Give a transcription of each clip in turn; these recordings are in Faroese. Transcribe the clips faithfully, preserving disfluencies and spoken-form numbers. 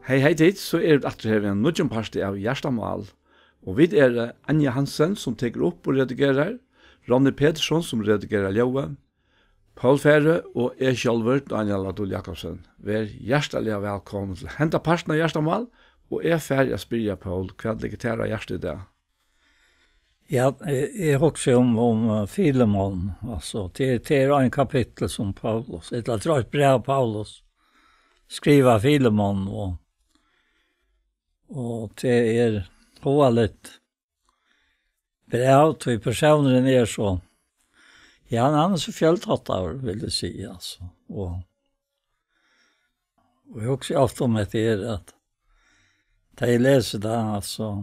Hey, hey tit, so eru vit aftur her við ein nýggjum parti av Hjartamál. Og vit eru Anja Hansen, sum tekur upp og redigerar, Ronny Petersson, sum redigerar ljóðið, Poul Færø og eg sjálvur, Dánjal á Dul Jakobsen. Ver hjartaliga vælkomin til henda partin av Hjartamál, og eg fari at spyrja Poul, hvat liggur tær á hjarta í dag? Ja, eg, eg hugsi um, um, eh, Filemon, altso, tað, tað er ein kapittul sum Paulus, ella tað er eitt bræv Paulus skrivar Filemon, og, og tað er hugaligt bræv, tí persónurin er so, ja, hann, hann er so fjøltáttaður, vil eg siga, altso, og, og eg hugsi ofta um hetta her, at tá eg lesi tað, altso,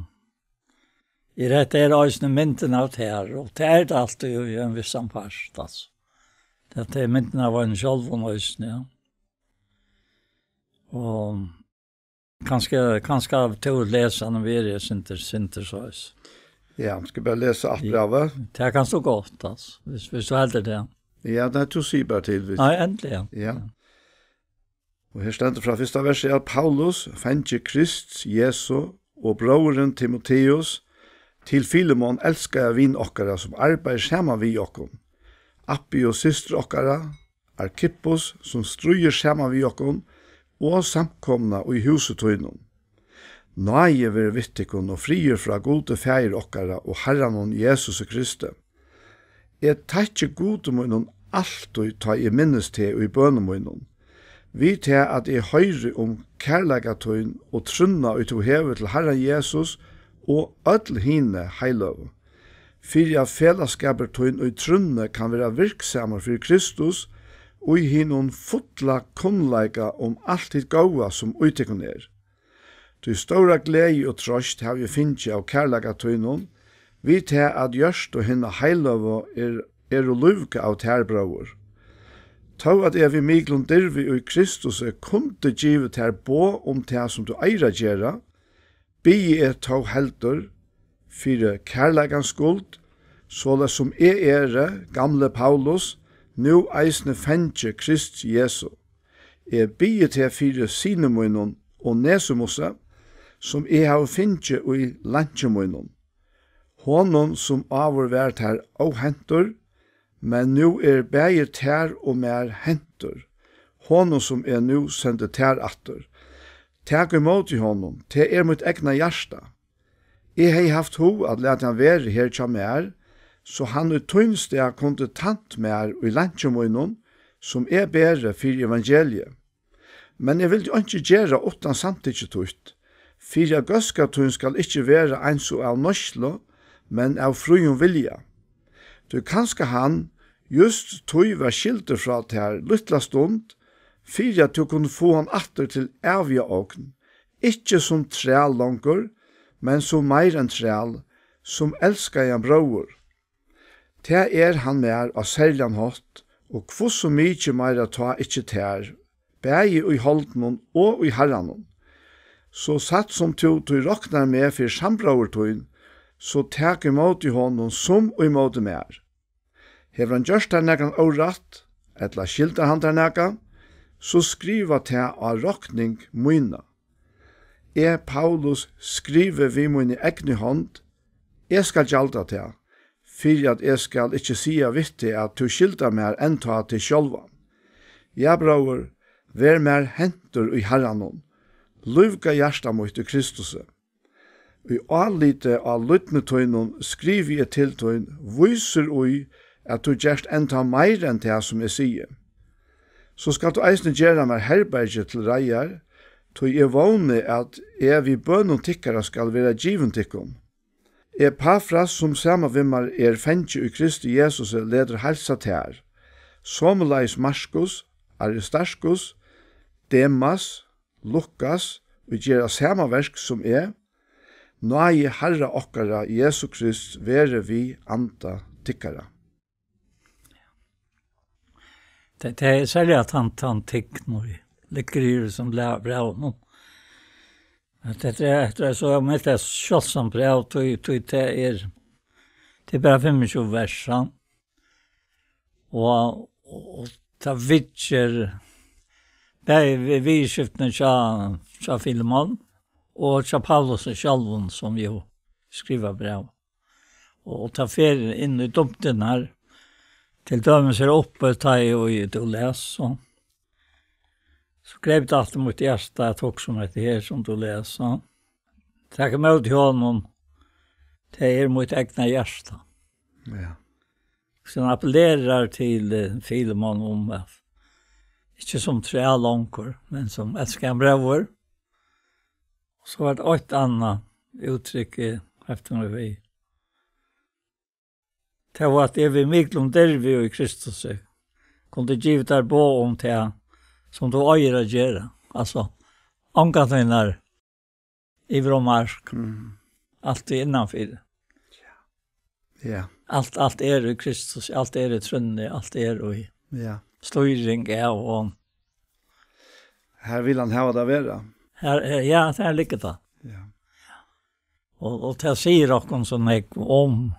er hetta her eisini myndin av tær, og tað er tað altíð í ein vissan part, altso. Tað er myndin av einum sjálvum eisini, ja. Og kanska, kanska tú lesur hann við, eg syndir, syndir soleiðis. Ja, skal bara lesa alt brævið. Tað kanst tú gott, altso, hvis, hvis tú heldur tað. Ja, nei, tú sigur bara til, hvis Nei, endiliga. Ja. Og her stendur frá fyrsta versi, at Paulus, fangi Krists Jesu, og bróðirin Timoteus, til Filemon, elskaða vin okkara, sum arbeiðir saman við okkum, Appiu, systur okkara, Arkippus, sum stríðir saman við okkum, og samkomuna í húsi tínum. Náði verið við tykkum og friður frá Gudi, Faðir okkara, og Harranum Jesusi Kristi. Eg takki Gudi mínum altíð, tá eg minnist teg í bønum mínum, við tað at eg hoyri um kærleika tín og trúnna, ið tú hevur til Harran Jesus og øll hini heiløgu, fyri at felagsskapur tín í trúnni kann vera virksamur fyri Kristus, í hinum fulla kunnleika um alt hitt góða, sum í tykkum er. Tí stóra gleði og troyst havi eg fingið av kærleika tínum, við tað at hjørtu hinna heiløgu er, eru lívgað av tær, bróðir. Tó at eg við miklum dirvi í Kristusi kundi givið tær boð um tað, sum tú eigur at gera, biði eg tó heldur fyri kærleikans skuld, soleiðis sum eg eri, gamli Paulus, nú eisini fangi Krists Jesu. Eg biði teg fyri syni mínum, Onesimusi, sum eg havi fingið í lanki mínum, honum, sum áður var tær óhentur, men nú er bæði tær og mær hentur, honum, sum eg nú sendi tær aftur. Tak ímóti honum, tað er mítt egna hjarta. Eg hevði havt hug at latið hann verið her hjá mær, so hann í tín stað kundi tænt mær í lanki mínum, sum eg beri fyri evangeliið. Men eg vildi einki gera uttan samtykki títt, fyri at góðska tín skal ikki vera eins og av nýtslu, men av fríum vilja. Tí kanska hann, júst tí, var skildur frá tær lítla stund, fyri at tú kundi fáa hann aftur til æviga ogn, ikki sum træl longur, men sum meira enn træl, sum elskaðan bróður. Tað er hann mær á serligan hátt, og hvussu mikið meira tá ikki tær, bæði í holdinum og í Harranum. So satt sum tú tí roknar meg fyri sambróður tín, so tak ímóti honum sum ímóti mær. Hevur hann gjørt tær nakran órætt, ella skyldar hann tær nakað, so skriva tað á rokning mína. Eg, Paulus, skrivi við míni egnu hond, eg skal gjalda tað, fyri at eg skal ikki siga við teg, at tú skyldar mær enntá teg sjálvan. Ja, bróðir, ver mær hentur í Harranum, lívgað hjarta mítt í Kristusi. Í áliti á lydni tínum skrivi eg til tín, vísur í, at tú gert enntá meira enn tað, sum eg sigi. So skalt tú eisini gera mær herbergi til reiðar, tí eg vóni, at eg við bønum tykkara skal vera givin tykkum. Epafras, sum saman við mær er fangi í Kristi Jesusi, letur heilsa tær. Somuleiðis Markus, Aristarkus, Demas, Lukas, ið gera sama verk sum eg. Náði Harra okkara Jesu Krists veri við anda tykkara. Tað, tað er serliga at hann, hann tign og liggur í sum bræv, bræv nú. At hetta er, hetta er so, men tað er sjáldsamt bræv, tí, tí tað er, tað er bara fimmogtjúgu vers, ja. Og, og, og tað viðger, Bæði vi-, viðurskiftini hjá, hjá Filemon og hjá Paulusi sjálvum, sum jú skrivar bræv. Og, og tað fer inn í dýpdirnar. Til dømis her uppi, tá eg, og eg, tú les, so, so greip tað altíð mítt hjarta at hugsa um hetta her, sum tú les, so. Tak ímóti honum, tað er mítt egna hjarta. Ja. Sum appellerar til, eh, Filemon um at ikki sum træl longur, men sum elskaðan bróður. So var tað eitt annað úttrykk, eg hefti meg við. Tó at eg við miklum dirvi í Kristusi kundi givið tær boð um tað, sum tú eigur at gera. Altso, ongantíð nær yvir á mark. Mm. Altíð innanfyri. Ja. Alt, alt er í Kristus, alt er í trúnni, alt er í Ja. stýring av og Her vil hann hava tað at vera. Her, her, ja, her liggur tað. Ja. Og, og tað sigur okkum so nógv um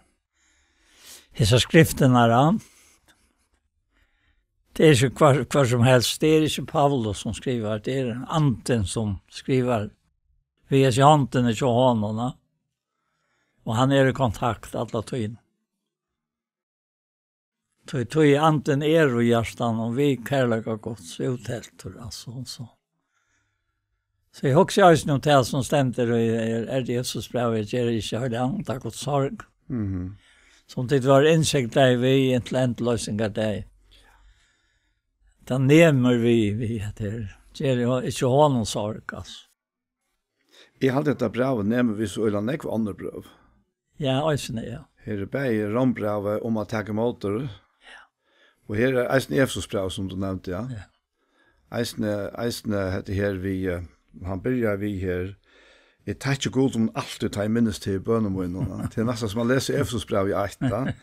hesar skriftirnar, ja. Tað er ikki hvør, hvør sum helst, tað er ikki Paulus sum skrivar, tað er Andin sum skrivar. Við hesi hondini hjá honum, ja. Og hann er í kontakt alla tíðina. Tí, tí Andin er í hjartanum við kærleika Guds útheltur, altso, so. So eg hugsi eisini um tað sum stendur í, er, er Jesus bræv, eg geri ikki Heilaga Anda Guds sorg. Mhm. Sum tit vóru innsiglaði við inntil endloysingardag. Tað nemur við, við at her, geri ho-, ikki honum sorg, altso. Eg haldi, at tað brævið nemur við so øgiliga nógv onnur brøv. Ja, eisini, ja. Her er bæði Rómbrævið um at taka ímóti, Ja. og her er eisini Efesusbrævið, sum tú nevndi, ja. Ja. Eisini, eisini hetta her við, eh, hann byrjar við her, "Eg takki Gud um altíð, tá eg minnist teg í bønum mínum", ja. Tað er næstan sum at lesa Efesusbrævið í eitt, ja.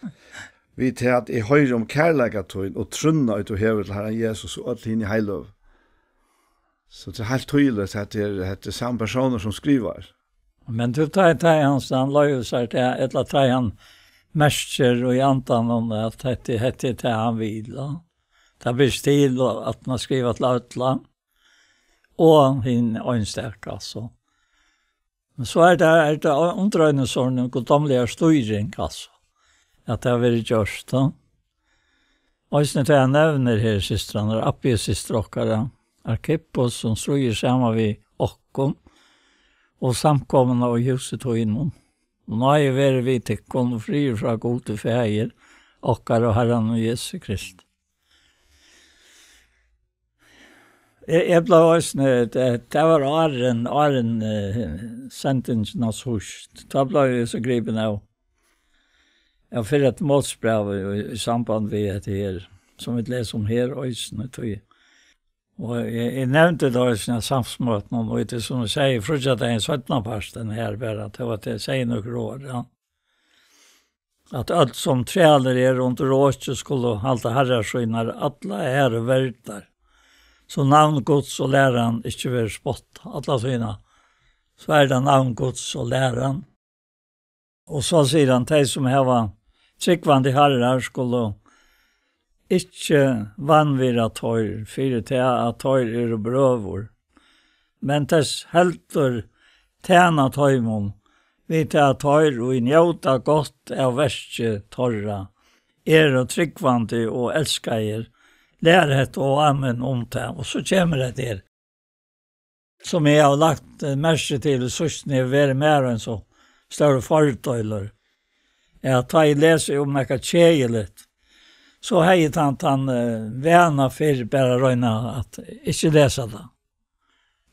"Við tað at eg hoyri um kærleika tín og trúnna, ið tú hevur til Harran Jesus og øll hini heiløgu." So tað er heilt týðiligt, at tað er, at tað er sami persónur, sum skrivar. Men tú, tá, tá hann, hann loyvir sær tað, ella tá hann merkir í andanum, at hetta, hetta er tað, hann vil, ja. Tað ber til, og at man skrivar til øll, og hin einstaka, altso. Men so er tað, er tað undir eini sovorðnari guddomligari stýring, altso, at tað hevur verið gjørt, ja. Eisini tað hann nevnir her, systrarnar, Appius systir okkara, Arkippus, sum stríðir saman við okkum og samkomuna í húsi tínum. Og náði verið við tykkum og friður frá Gudi Faðir okkara og Harranum Jesu Krist. Eg, eg bleiv eisini, tað, tað var áðrenn, áðrenn, eh, sendingin av síðst. Tá bleiv eg so gripin av, av fyrra Timóteusbrævi í, í samband við hetta her, sum vit lesa um her eisini, tí. Og eg, eg nevndi tað eisini á samsmøtunum, og tað er sum eg sigi, fríggjadagin seinnapartin her bara, tað var tað eg sigi nøkur orð, ja. At øll sum trælir eru undir oki skulu halda harrar sínar alla æru verdar, so navn Guds og læran ikki verður spottað. Alla tíðina, so er tað navn Guds og læran. Og so sigur hann, tey sum hava trúgvandi harrar skulu ikki vanvirða teir fyri tað, at teir eru brøður, men tess heldur tæna teimum, við tað at teir, ið njóta gott av verki teirra, eru trúgvandi og elskaðir, lær hetta og amen um tað. Og so kemur hetta her, sum eg havi lagt, eh, merki til, og síðst, nú hevur verið mær ein so stórur fordeilur, er at tá eg lesi um nakað keðiligt, so hevði eg tann, tann, eh, vana fyri bara at royna at ikki lesa tað.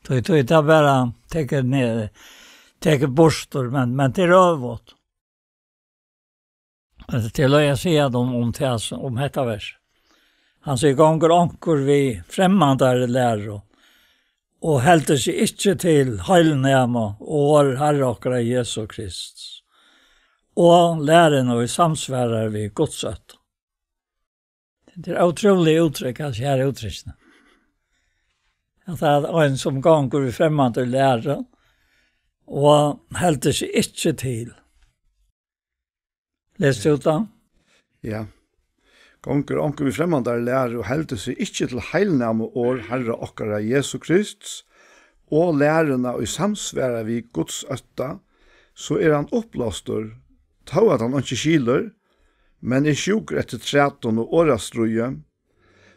Tí, tí tað bara tekur niður, tekur burtur, men, men tað er øvugt. Tað er løgið at siga um, um tað, um hetta vers. Hann sigur, gongur onkur við fremmandari læru, og heldur seg ikki til heilnæma orð Harra okkara Jesu Krists, og læruna, ið samsvarar við Guds ótta. Tað er ótrúligt úttrykk, altso, her er úttrykkini. At tað er ein sum gongur við fremmandari læru, og heldur seg ikki til. Lest tú tað? Ja. Gongur onkur við fremmandari læru og heldur seg ikki til heilnæmu orð Harra okkara Jesu Krists og læruna í samsvara við Guds ótta, so er hann uppblástur, tó at hann einki skilur, men er sjúkur eftir trætum og orðastríði,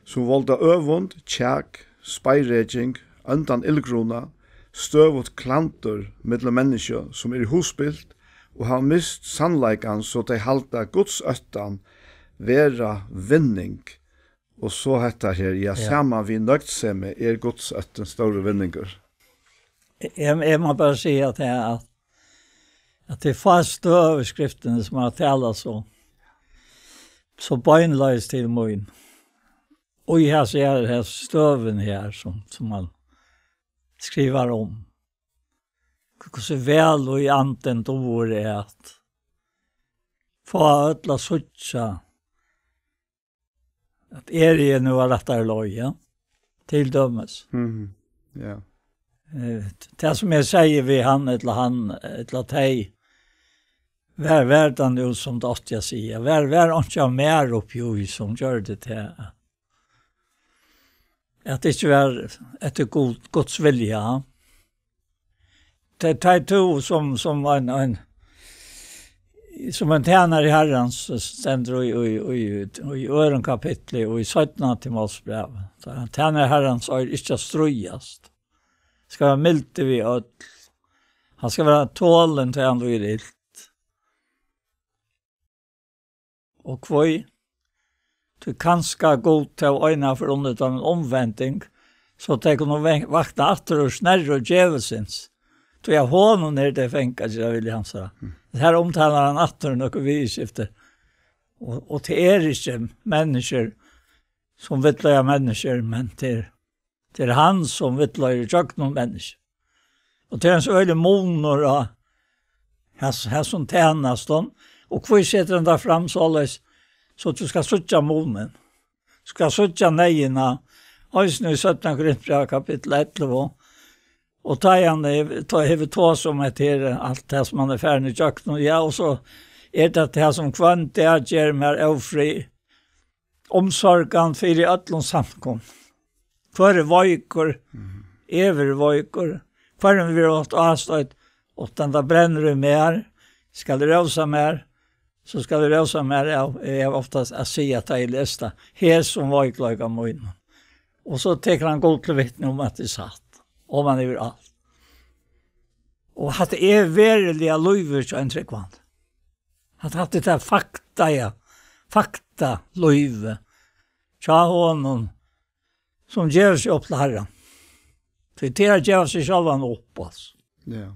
sum volda øvund, kjak, speireking, óndan illgruna, støðugt klandur millum menniskju, sum eru hugspilt og hava mist sannleikan, so tey halda Guds óttan vera vinning. Og so hetta her, ja, ja, saman við nøgdsemi er Guds óttin stórur vinningur. Eg, eg má bara siga at, at, at tað er fá støð í skriftini sum hava talað so, so beinleiðis til mín. Og eg har sær her støðin her, sum, sum man skrivar um. Hvussu væl og í andin dugir at fá øll at síggja, at eg eri nú á rættari leið, ja. Til dømis. Mhm. Ja. Eh, tað sum eg sigi við hann, ella hann, ella tey, var, var tað nú sum tað átti at siga. Var, var einki av mær uppi í, sum gjørdi tað. At tað ikki var eftir Gud, Guds vilja. Tað, tað er tú sum, sum ein, ein, sum ein tænari Harrans stendur í, í, í, í øðrum kapitli og í seinna Timosbrævi. So ein tænari Harrans eigur ikki at stríðast. Skal vera mildur við øll. Hann skal vera tolin, tá hann líður ilt. Og hví? Tí kanska Gud tó eina ferð unni teimum umvending, so tey kunnu ve-, vakna aftur úr snerru djevulsins. Tí av honum eru tey fangað, sigur vilji hansara. Mm. Her umtalar hann aftur nøkur viðurskifti. Og, og tað er ikki menniskjur sum villleiða menniskjur, men tað er, tað er hann sum villleiðir gjøgnum menniskju. Og tað er ein so øgiligur munur á has-, hasum tænastum, og hví setur hann tað fram soleiðis, so at tú skal síggja munin, skal síggja neyðina, eisini í seinna Korintbrævi kapittul ellivu, og tá ið hann hevur, tá hevur tosað um hetta her, alt tað sum hann er farin í gjøgnum, ja, og so er tað tað sum hvønn dag ger mær ófrið, umsorgan fyri øllum samkomum. Hvør er veikur? Mhm. Eg verði veikur. Hvørjum verður átt ástøtt, uttan tað brennur í mær, skal rósa mær, so skal rósa mær av, eg havi oftast at siga, tá eg lesi tað, hesum veikleika mínum. Og so tekur hann Gud til vitni um, at tað er satt, og man yvir alt. Og hatta er veruliga lívið hjá ein trúgvandi. At hatta er tað fakta, ja. Fakta, lívið. Hjá honum, sum gevur seg upp til Harran. Tí tað er at geva seg sjálvan upp, altso. Ja.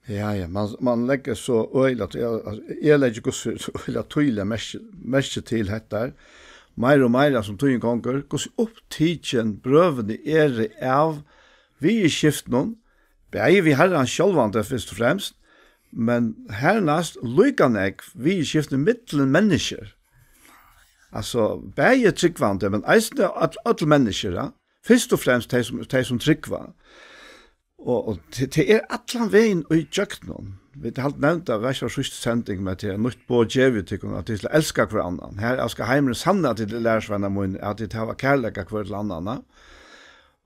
Ja, ja, man, man leggur so øgiliga, altso, eg leggi hvussu so øgiliga týðiliga merki, merki til hetta. Meira og meira sum tíðin gongur, hvussu upptikin brøvini eru av viðurskiftunum, bæði við Harran sjálvandi fyrst og fremst, men hernæst líka nógv viðurskifti millum menniskjur. Altso, bæði trúgvandi, men eisini øll, øll menniskjur, ja. Fyrst og fremst tey sum, tey sum trúgva. Og, og tað, tað er allan vegin í gjøgnum. Vit halda nevnt av vers av síðstu sending, men tað er nýtt boð gevi eg tykkum, at tit skal elska hvør annan. Her skal heimurin sanna, at tit eru lærisveinar mínir, at tit hava kærleika hvør til annan, ja.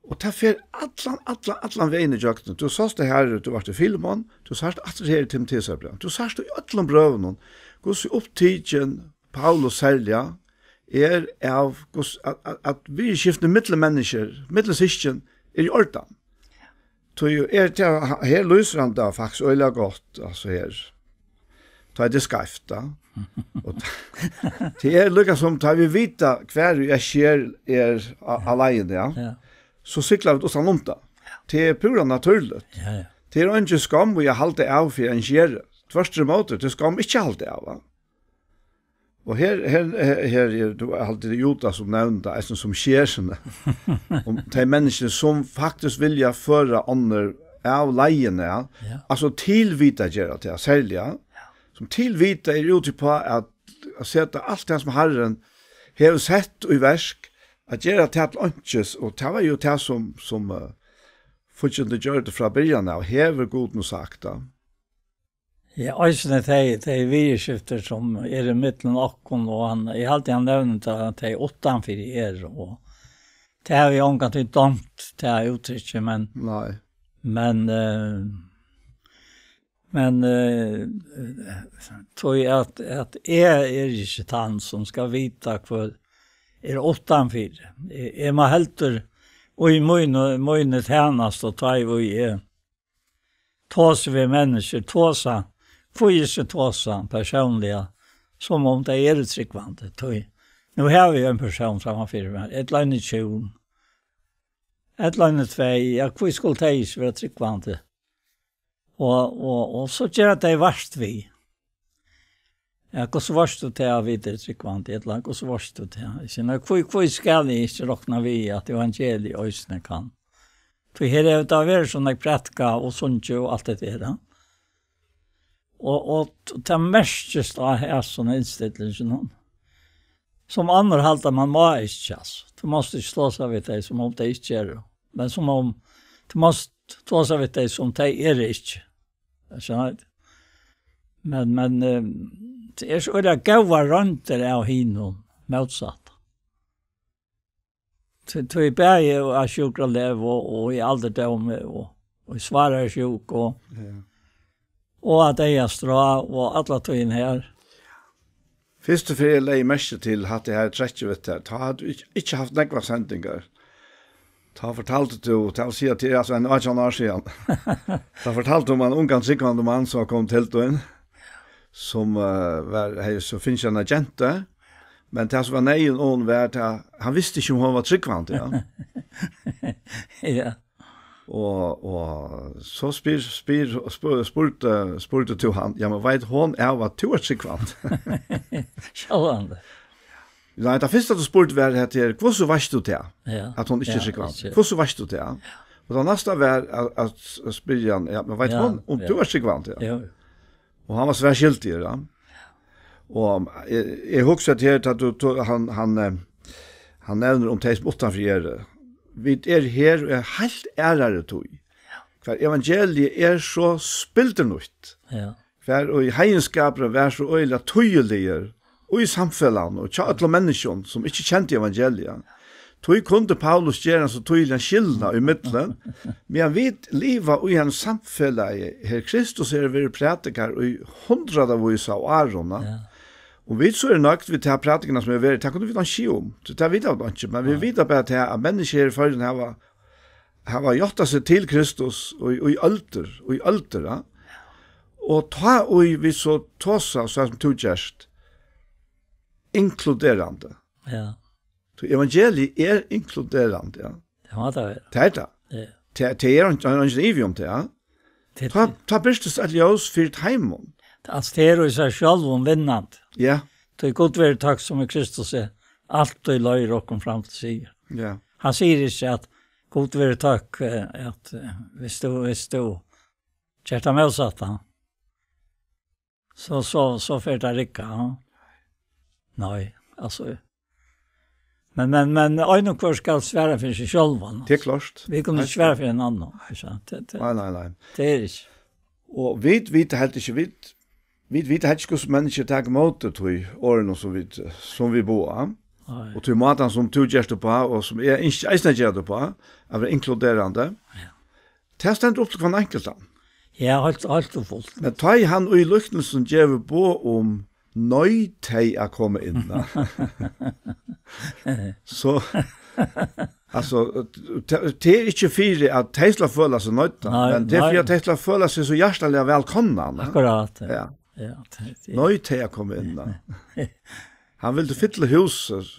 Og tað fer allan, allan, allan vegin í gjøgnum. Tú sást tað her, tú vart í Filemon, tú sært aftur her í Timoteusarbrævinum. Tú sært í øllum brøvunum, hvussu upptikin Paulus serliga er av, hvussu at, at, at viðurskiftini millum menniskjur, millum systkin, er í ordan. Tí er tað, her lýsir hann tað faktiskt øgiliga gott, altso her. Tá er tað skeivt, tá. Og tað er líka sum, tá vit vita, hvar eg sker er á, á leiðini, ja. Ja. So sigla vit uttan um tað. Tað er púra natúrligt. Ja, ja. Tað er eingin skomm í at halda av fyri ein sker. Tvørturímóti, tað er skomm ikki at halda av, va? Og her, her, her, her er, tú, eg haldi, Judas sum nevndi, eisini sum sker, sum, um tey menniskjuni sum faktiskt vilja føra onnur av leiðini, ja. Ja. Altso tilvita gera tað, serliga, ja, sum tilvita er úti uppá at, at seta alt tað sum Harrin hevur sett í verk, at gera tað til einkis, og tað var jú tað sum, sum, eh, fíggindin gjørdi frá byrjan av, hevur Gud nú sagt, ja. Ja, eisini tey, tey viðurskiftir sum eru millum okkum og hann, eg haldi, hann nevndi tað, at tey uttanfyri eru, og tað havi eg ongantíð dámt, tað úttrykki, men Nei. men, eh, men, eh, tí at, at eg er ikki tann sum skal vita hvør er uttanfyri. Eg, eg má heldur í míni, míni tænastu, tá ið eg tosa við menniskju, tosa, hví ikki tosa persónliga, sum um tey eru trúgvandi, tí nú havi eg ein persón framman fyri mær, ella ein hjún, ella ein tvey, ja, hví skulu tey ikki vera trúgvandi? Og, og, og so gera tey vart við. Ja, hvussu veitst tú tað, at vit eru trúgvandi, ella hvussu veitst tú tað? Eg sigi, nei, hví, hví skal eg ikki rokna við, at evangeliið eisini kann? Tí her er tað verið so nógv prædikað og sungið og alt hetta her, ja. Og, og t-, tað merkist á hesum innstillingum, sum onnur halda, man má ikki, altso. Tú mást ikki tosa við tey, sum um tey ikki eru. Men sum um, tú mást tosa við tey, sum tey eru ikki. Ert tú skilin? Men, men, eh, tað er so øgiliga góðar royndir av hinum mótsatta. Tí, tí bæði á sjúkralegu og, og í aldurdómi og, og í svárari sjúku og, Ja. og at deyðast frá og alla tíðina her. Fyrstu ferð eg legði merki til hatta her trekkið við tær, tá hevði tú ikki, ikki havt nógvar sendingar. Tá fortaldi tú, tað vil siga, tað er altso ein átjan ár síðan. Tá fortaldi tú um ein ungan trúgvandi mann sum var komin til tín, sum, eh, var, hevði so fingið eina gentu, men tað sum var neyðin, hon var, tað, hann visti ikki, um hon var trúgvandi, ja. Ja. Og, og so spyr, spyr, spyr, spurdi, spurdi tú hann, ja, men veit hon av, at tú ert trúgvandi? Sjálvandi. Nei, tað fyrsta, tú spurdi, var hetta her, hvussu veitst tú tað, Ja. at hon ikki er Ja, trúgvandi? ikki. Hvussu veitst tú tað? Og tað næsta var at, at spyrja hann, ja, men veit Ja, hon, um ja. tú ert trúgvandi? Ja. Ja, ja. Og hann var sær skyldigur, ja. Og eg, eg hugsi at her, at tú, tú, hann, hann, eh, hann nevnir um tey sum uttanfyri eru. Vit eru her í ein heilt aðrari tíð. Hvar evangeliið er so spildurnýtt. Ja. Hvar og í heiðinskapurin var so øgiliga týðiligur í samfelagnum og hjá øllum menniskjum sum ikki kendu evangeliið. Tí kundi Paulus gera ein so týðiligan skilnað í millum, meðan vit liva í einum samfelagi, her Kristus hevur verið prædikaður í hundraðavís av árum, Ja. og vit so eru nøgd við ta prædikuna sum hevur verið, tað kunnu vit einki um, tí tað vita vit einki, men vit Nei. vita bara tað, at menniskju her í Føroyum hava, hava játtað seg til Kristus í, í øldir, í øldir, ja. Og tá ið vit so tosa, so sum tú gert, inkluderandi. Ja. So evangeliið er inkluderandi, ja. Tað má tað vera. Tað er tað. Ja. Tað, tað er ein, ein, ein ivi um tað, ja. Tað Tá, tá birtist eitt ljós fyri teimum. Altso, tað er í sær sjálvum vinnandi. Ja. Tí Gud verður tøkt, sum í Kristus er, altíð leiðir okkum fram til sigur. Ja. Hann sigur ikki at Gud verður tøkt, eh, at, eh, hvis tú, hvis tú gert tað mótsatta, so, so, so fer tað rigga, ja. Nei, altso. Men, men, men ein og hvør skal svara fyri seg sjálvan, Tað er altso. klárt. Vit kunnu Nei. ikki svara fyri ein annan, ikki sant? Tað, tað, Nei, nei, nei. tað er ikki. Og vit vita heilt ikki, vit, vit vita heilt ikki, hvussu menniskju taka ímóti tí orðunum sum vit, sum vit boða. Nei. Og tí mátan sum tú gert upp á, og sum eg ynski eisini at gera upp á, at vera inkluderandi. Ja. Tað stendur upp til hvønn einkultan. Ja, heilt, heilt og fullt. Men tá ið hann í líknilsum gevur boð um, noyt tey at koma inn, ja. So, altso, ta-, tað er ikki fyri at tey skal føla seg noydd, Nei, men tað er fyri nei. at tey skal føla seg so hjartaliga vælkomna, ja. Akkurát, ja. Ja. Ja, tað, tað Noyt tey at koma inn, ja. Hann vildi fylla húsið.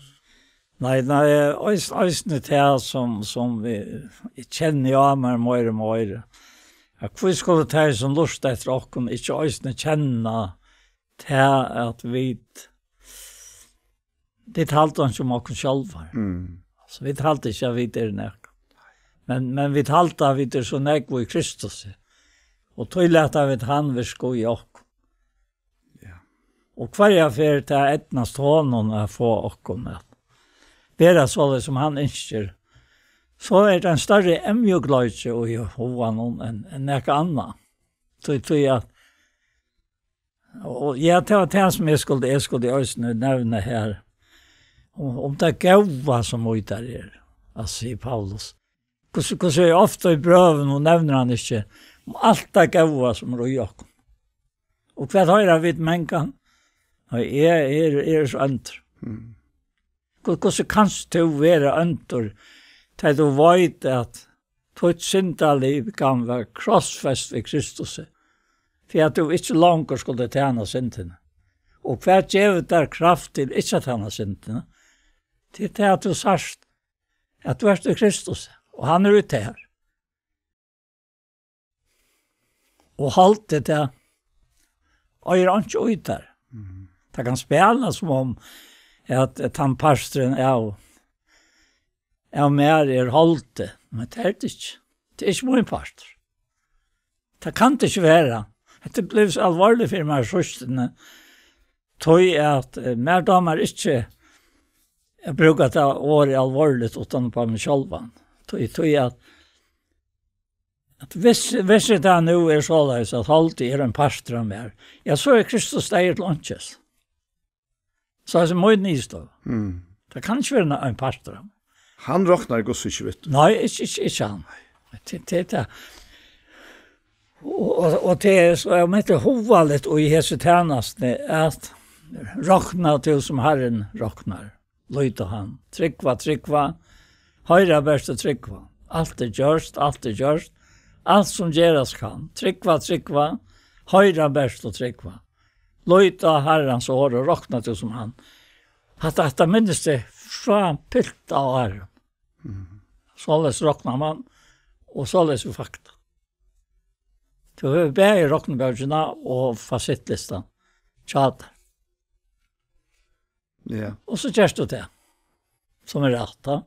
Nei, nei, eis-, eisini tað sum, sum vit, eg kenni á mær meira og meira. Ja, hví skulu tey sum lurta eftir okkum ikki eisini kenna tað, at vit, vit halda einki um okkum sjálvar? Mm. Altso, vit halda ikki, at vit eru nakað. Men, men vit halda, at vit eru so nógv í Kristus. Og tí lata vit hann virka í okkum. Ja. Og hvørja ferð tað eydnast honum at fáa okkum at vera soleiðis, sum hann ynskir, so er tað ein størri eyðmjúkleiki í huganum enn, enn nakað annað. Tí, tí at Og ja, tað var tað, sum eg skuldi, eg skuldi eisini nevna her. Um, um tað góða, sum í tær er, altso, sigur Paulus. Hvussu, hvussu er ofta í brøvum, og nevnir hann ikki, um alt tað góða, sum er í okkum. Og hvat hoyra vit mangan? Nei, eg er, er so óndur. Mm. Hvu-, hvussu kanst tú vera óndur, tá tú veit at títt syndalív kann vera krossfest við Kristusi, fyri at tú ikki longur skuldi tæna syndini? Og hvat gevur tær kraft til ikki at tæna syndini? Til tað at tú sært at tú ert í Kristus, og hann er í tær. Og holdið tað eigur einki í tær. Mhm. Tað kann spæla sum um at, at tann parturin av, av mær er holdið, men tað er tað ikki. Tað er ikki mín partur. Tað kann tað ikki vera. Hetta er blivið so alvorligt fyri mær síðstuni. Tí at, eh, mær dámar ikki at brúka tað orðið alvorligt uttan upp á meg sjálvan. Tí, tí at, at hvis, hvis tað nú er soleiðis, at holdið er ein partur av mær, ja, so er Kristus deyður til einkis. So er mín niðurstøða. Mm. Tað kann ikki vera ein partur av mær. Hann roknar í Guds ikki við. Nei, ikki, ikki, ikki hann. Tað, tað, tað. Og, og, og tað er so, eg meinti hugaligt og í hesi tænastuni, at rokna til sum Harrin roknar. Lít á hann. Trúgva, trúgva. Hoyra bert og trúgva. Alt er gjørt, alt er gjørt. Alt sum gerast kann. Trúgva, trúgva. Hoyra bert og trúgva. Lít á Harrans orð og rokna til sum hann. Hatta, hatta minnist eg frá pilta árum. Mhm. Soleiðis roknar mann, og soleiðis er fakta. Tú hevur bæði roknibókina og fasitlistan hjá tær. Ja. Og so gert tú tað, sum er rætt, tá.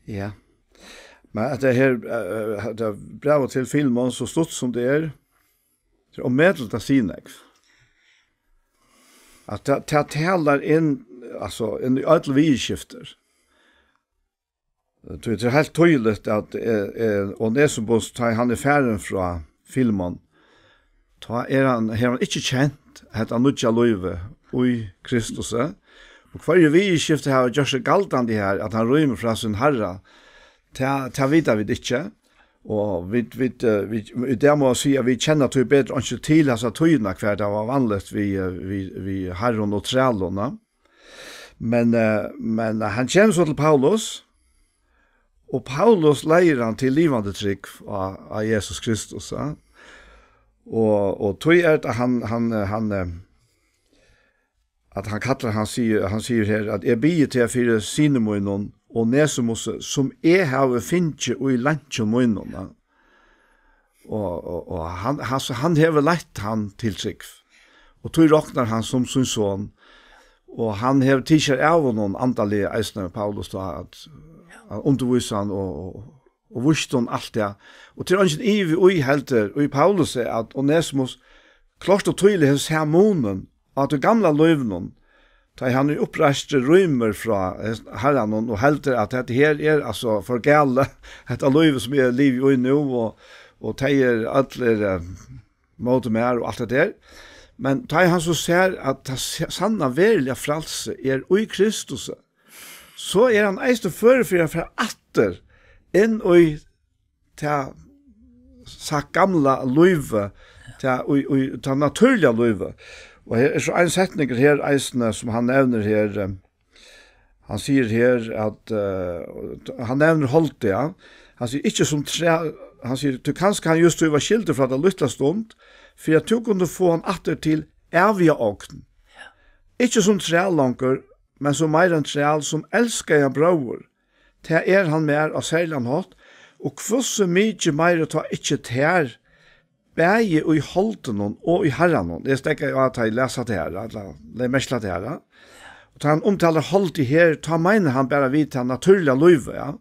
Ja. Men at tað her, eh, eh, tað brævið til Filemon, so stutt sum tað er, tað er ómetligt at siga nógv. At tað, tað talar inn, altso, inn í øll viðurskifti. Tí tað er heilt týðiligt, at, eh, eh, Onesibus, tá hann er farin frá Filemon, tá er hann, hevur hann ikki kent hetta nýggja lívið í Kristusi. Og hvørji viðurskifti hava gjørt seg galdandi her, at hann rýmir frá sín Harra, tað, tað vita vit ikki. Og vit, vit, eh, vit, í dag má eg siga, at vit kenna tí betur einki til hasa tíðina, hvar tað var vanligt við, eh, við, við harrum og trælum, ja. Men, eh, men hann kemur so til Paulus, og Paulus leiðir hann til livandi trúgv á, á Jesus Kristus, ja. Og, og tí er tað, hann, hann, eh, hann, eh, at hann kallar, hann sigur, hann sigur her, at: "Eg biði teg fyri syni mínum, Onesimusi, sum eg havi fingið í leinkjum mínum." Ja. Og, og, og hann, hann, so hann hevur leitt hann til trúgv. Og tí roknar hann sum sín son. Og hann hevur tikið av honum andaliga eisini, Paulus, tá at, at undirvísa hann og, og, og víst honum alt tað. Og tað er eingin ivi í heldur, í Paulus, at Onesimus klárt og týðiligt hevur sæð munin á tí gamla lívinum, tá ið hann í uppreisti rýmir frá, eh, Harranum og heldur, at hetta her er, altso, for galið, hetta lívið, sum eg livi í nú, og, og tey eru allir, eh, móti mær og alt hetta her. Men tá ið hann so sær, at tað s-, sanna, veruliga frælsi er í Kristus, so er hann eisini førur fyri at fara aftur inn í tað, sagt, gamla lívið, tað, í, í tað natúrliga lívið. Og her er so ein setningur her eisini, sum hann nevnir her, eh, hann sigur her at, eh, hann nevnir holdið, ja. Hann sigur: "Ikki sum træ-", hann sigur: "Tí kanska hann júst tí var skildur frá ta lítla stund, fyri at tú kundi fáa hann aftur til æviga ogn. Ikki sum træl longur, men sum meira enn træl, sum elskaðan bróður. Tað er hann mær á serligan hátt, og hvussu mikið meira tá ikki tær, bæði í holdinum og í Harranum." Eg steðgaði á, tá eg las hatta her, ella legði merki til hatta her, ja. Og tá hann umtalar holdið her, tá meinar hann bara við tað natúrliga lívið, ja.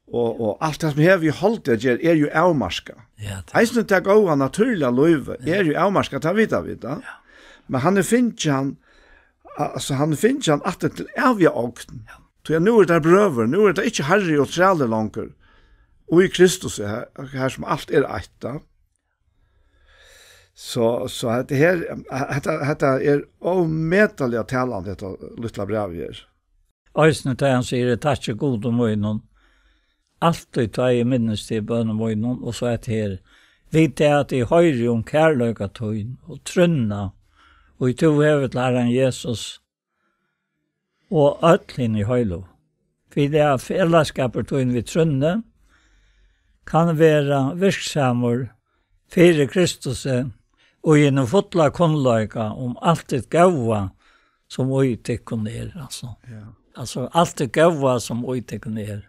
Og, og alt tað sum hevur við holdið at gera, er jú avmarkað. Ja, tað. Eisini tað góða natúrliga lívið er jú avmarkað, tað vita vit, ja. Ja. Men hann er fingið hann, altso, hann er fingið hann aftur til æviga ogn. Ja. Tí at nú eru teir brøður, nú eru teir ikki harri og trælir longur. Og í Kristus er her, her sum alt er eitt, ja. So, so hetta her, hetta, hetta er ómetaliga talandi, hetta lítla brævið her. Eisini tá hann sigur, "Eg takki Gud og mínum, altíð tá eg minnist teg í bønum mínum," og so hetta her, "Við tað at eg hoyri um kærleika tín og trúnna, og tú hevur til Harran Jesus, og øll hini heilu. Fyri at felagsskapur tín við trúnni kann vera virksamur fyri Kristusi og í hinum fulla kunnleika um alt tað góða, sum í tykkum er," altso. Ja. Altso, alt tað góða, sum í tykkum er.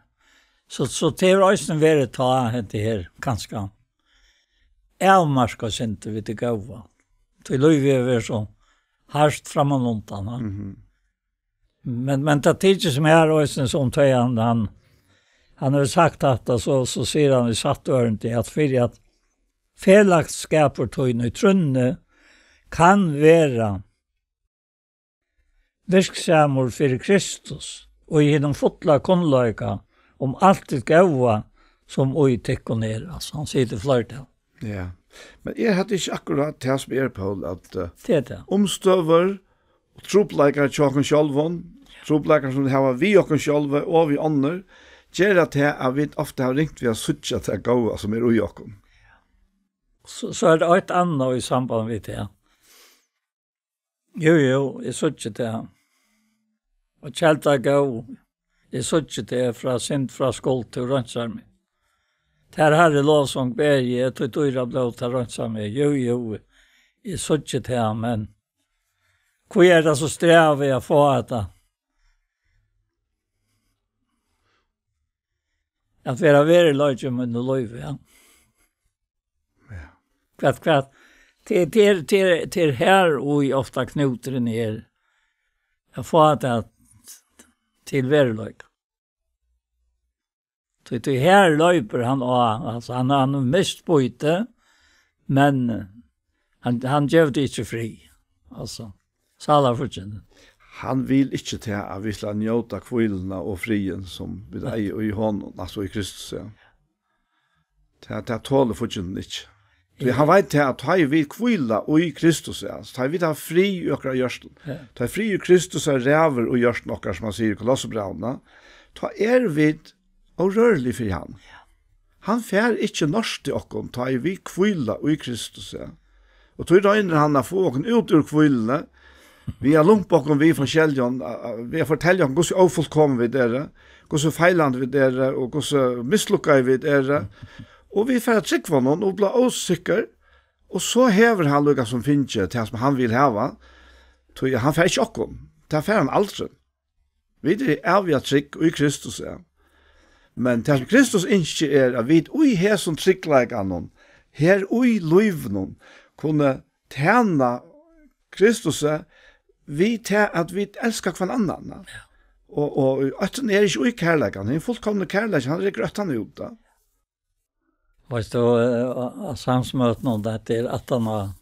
So, so tað hevur eisini verið tá, hetta her, kanska avmarkað sindur við tað góða. Tí lívið hevur verið so hart frammanundan, ha? Mhm. Men, men tað tykist mær eisini sum tá hann, hann, hann hevur sagt hatta, so, so sigur hann í satt ørindi, at fyri at felagsskapur tín í trúnni kann vera virksamur fyri Kristus, og í hinum fulla kunnleika um alt tað góða, sum í tykkum er. Altso, hann sigur til fleirtal. Ja. Men er hetta ikki akkurát tað sum er, Poul, at, eh, tað er tað. Umstøður og trupulleikar hjá okkum sjálvum, trupulleikar sum vit hava við okkum sjálvi og við onnur, gera tað at vit ofta hava ringt við at síggja tað góða sum er í okkum? So, so er tað eitt annað í samband við tað. Jú, jú, eg síggi tað. Og kelda góð, eg síggi tað frá synd, frá skuld, tú reinsar meg. Tær, Harri, lovsong beri eg, tí dýra blóð, tað reinsar meg. Jú, jú, eg síggi tað, men hví er tað so strævið at fáa hetta? At vera veruleiki í mínum lívi, ja. Ja. Hvat, hvat? Tað, tað er, tað er, tað er her, og ofta knúturin er at fáa tað til veruleika. Tí, tí her loypur hann á, altso, hann, hann hevur mist býtið, men hann, hann gevur tað ikki frið. Altso, sálarfíggindin. Hann vil ikki tað, at vit skulu njóta hvíluna og friðin, sum vit eiga í honum, altso í Kristus, ja. Tað, tað tolir fíggindin ikki. Tí hann veit tað, at tá ið vit hvíla í Kristus, ja, tá ið vit hava frið í okkara hjørtum, ja, tá ið friður Kristus er ræður í hjørtum okkara, sum hann sigur í Kolossebrævinum, tá eru vit órørlig fyri hann. Ja. Hann fær ikki nørst í okkum, tá ið vit hvíla í Kristus, ja. Og tí roynir hann at fáa okkum út úr hvíluni, við at lumpa okkum við forskelligum, a, a, við at fortelja okkum, hvussu ófullkomin vit eru, hvussu feilandi vit eru, og hvussu mislukkaði vit eru. Og vit fara at trúgva honum og blíva ósikkur, og so hevur hann líka sum fingið tað, sum hann vil hava, tí hann fær ikki okkum. Tað fær hann aldri. Vit eru æviga trygg í Kristus, ja. Men tað, sum Kristus ynskir, er, at vit í hesum tryggleikanum, her í lívinum, kunnu tæna Kristus við tað, at vit elska hvønn annan, ja. Ja. Og, og óttin er ikki í kærleikanum, hin fullkomni kærleikin, hann rýkur óttan út, ja. Veitst tú, eh, á, á samsmøtunum, tað er aftan á,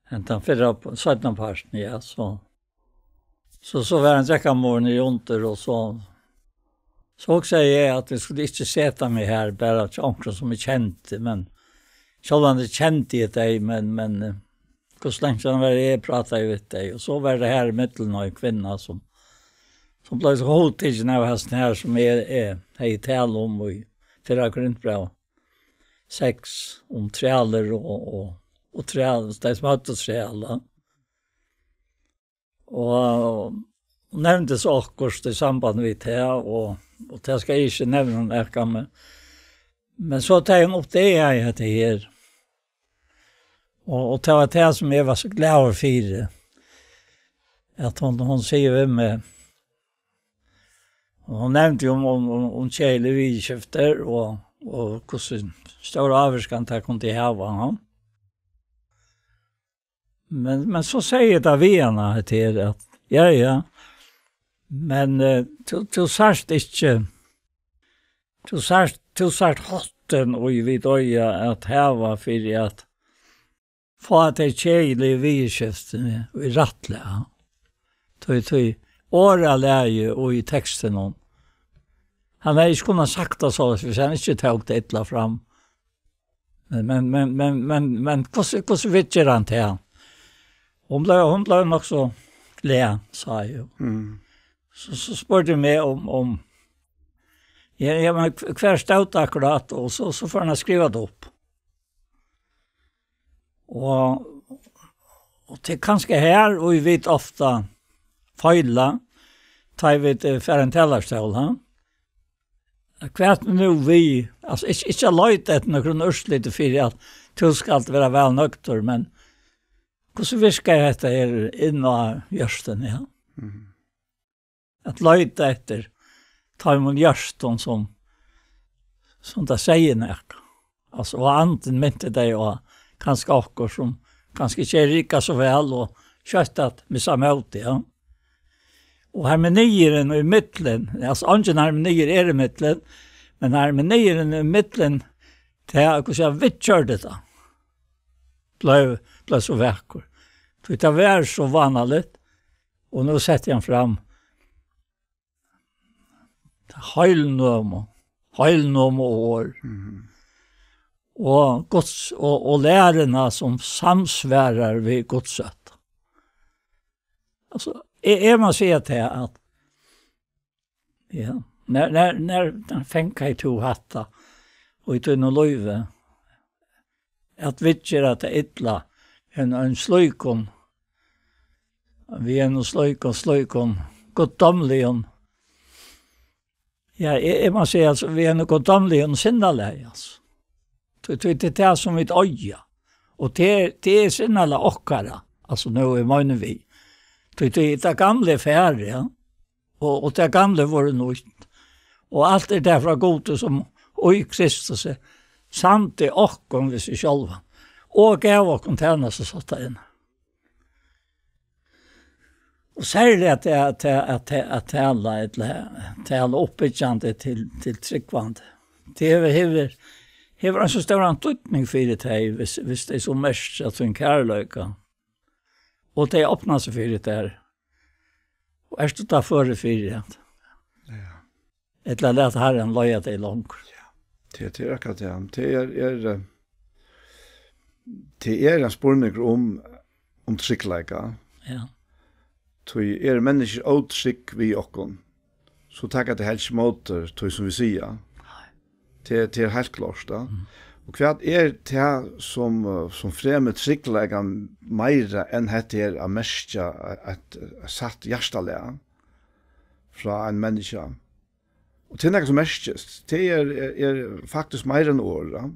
hentan fyrra, seinnapartin, ja, so, so, so var ein drekkamurin niðri undir, og so, so hugsaði eg at eg skuldi ikki seta meg har, bara til onkran sum eg kendi, men sjálvandi kendi eg tey, men, men, eh, hvussu langt síðan var eg prátaði við tey, og so var tað har í millum ein kvinna, sum, sum bleiv so hugtikin av hasum her, sum eg, eg hevði talað um í fyrra Korintbræv seks, um trælir og, og, og træl, tey sum høvdu træl, ja. Og nevndi so okkurt í samband við tað, og, og tað skal eg ikki nevna nakað, men, men so tá hon uppdagaði hetta her, og, og tað var tað sum eg var so glaður fyri, at hon, hon sigur við meg, og hon nevndi um, um, um, um keðilig viðurskifti og, og hvussu stóra ávirkan tað kundi hava, ha? Men, men so segði eg tað við hana, hetta her, at, ja, ja, men, eh, tú, tú sært ikki, tú sært, tú sært háttin, ið vit eiga at hava fyri at fáa tey keðiligu viðurskiftini í rættlag. Tí, tí orðalagið í tekstinum, hann hevði ikki kunnað sagt tað soleiðis, hvis hann ikki tók tað illa fram. Men, men, men, men, men, men, hvussu, hvussu viðger hann tað? Hon bleiv, hon bleiv nokk so glað, sa eg. Mm. So, so spurdi hon meg um, um, ja, ja, men hv-, hvar stóð tað akkurát? Og so, so fór hann at skriva tað upp. Og, og tað er kanska her, og vit ofta feila, tá vit, eh, fara ein talarstól, ha? Hvat nú við, altso, ikki, ikki at leita eftir nøkrum úrsliti fyri at tú skalt vera væl nøgdur, men hvussu virkar hetta her inn á jørðini, ja? Mhm. At leita eftir teimum jørðum sum, sum tað segði nakað. Altso, og andin minti tey á kanska okkurt sum kanska ikki er rigga so væl og skjótt at missa mótið, ja. Og harmoniurin í millum, altso, eingin harmoniur er í millum, men harmoniurin í millum, tað er, hvussu hann viðgjørdi tað, bleiv, bleiv so vakur. Tí tað var so vánaligt, og nú setti hann fram heilnømu, heilnømu orð. Mhm. Og Guds, og, og læruna sum samsvarar við Guds rødd. Altso, eg, eg má siga tað at, ja, nær, nær, nær, nær fanga tú hatta, og í tínum lívi, at viðgera tað illa, ein, ein slíkum, við einum slíkum, slíkum, guddómligum. Ja, eg, eg má siga, altso, við einum guddómligum sinnalagi, altso. Tí, tí, tað er tað sum vit eiga. Og tað er, tað er sinnalag okkara, altso, nú er meini við. Tí, tí, tað gamla er farið, ja. Og, og tað gamla er vorðið nýtt. Og alt er tað frá Gudi, sum í Kristus er, samdi okkum við seg sjálvan, og gav okkum tænastusáttarina. Og serliga at, at, at, at, at tala, ella tala uppbyggjandi til, til trúgvandi. Tað hevur, hevur, hevur ein so stóran týdning fyri tey, hvis, hvis tey so merkja sín kærleika. Og tey opna seg fyri tær. Og ert tú tá førur fyri at, ja, ella lat Harran leiða tey longur. Ja. Tað, tað er akkurát tað. Tað er, er, eh, tað er ein spurningur um, um tryggleika. Ja. Tí eru menniskjur ótrygg við okkum, so taka tey helst ikki ímóti tí, sum vit siga. Nei. Tað, tað er heilt klárt, ja. Mm. Og hvat er tað, sum, eh, sum fremur tryggleikan meira enn hetta her at merkja eitt, eitt satt hjartalag frá ein menniskja? Og tað er nakað sum merkist. Tað er, er, er faktiskt meira enn orð, ja.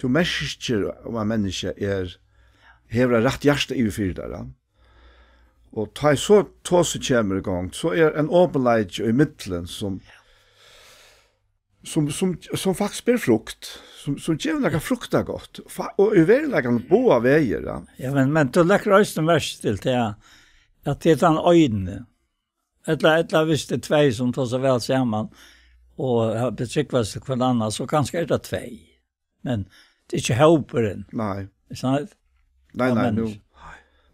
Tú merkir, um ein menniskja er, hevur eitt rætt hjarta yvir fyri tær, ja. Og tá ið so tosið kemur í gongd, so er ein opinleiki í millum, sum, sum, sum, sum faktiskt ber frukt, sum, sum gevur nakað fruktagott, fa-, og í veruleikanum báðar vegir, ja. Ja, men, men tú leggur eisini merki til tað, at tað er tann eini. Ella, ella hvis tað er tvey sum tosa væl saman og ha-, betrúgva seg til hvønn annan, so kanska er tað tvey. Men tað er ikki hópurin. Nei. Ikki sant? Nei, av nei, nú, menniskjum.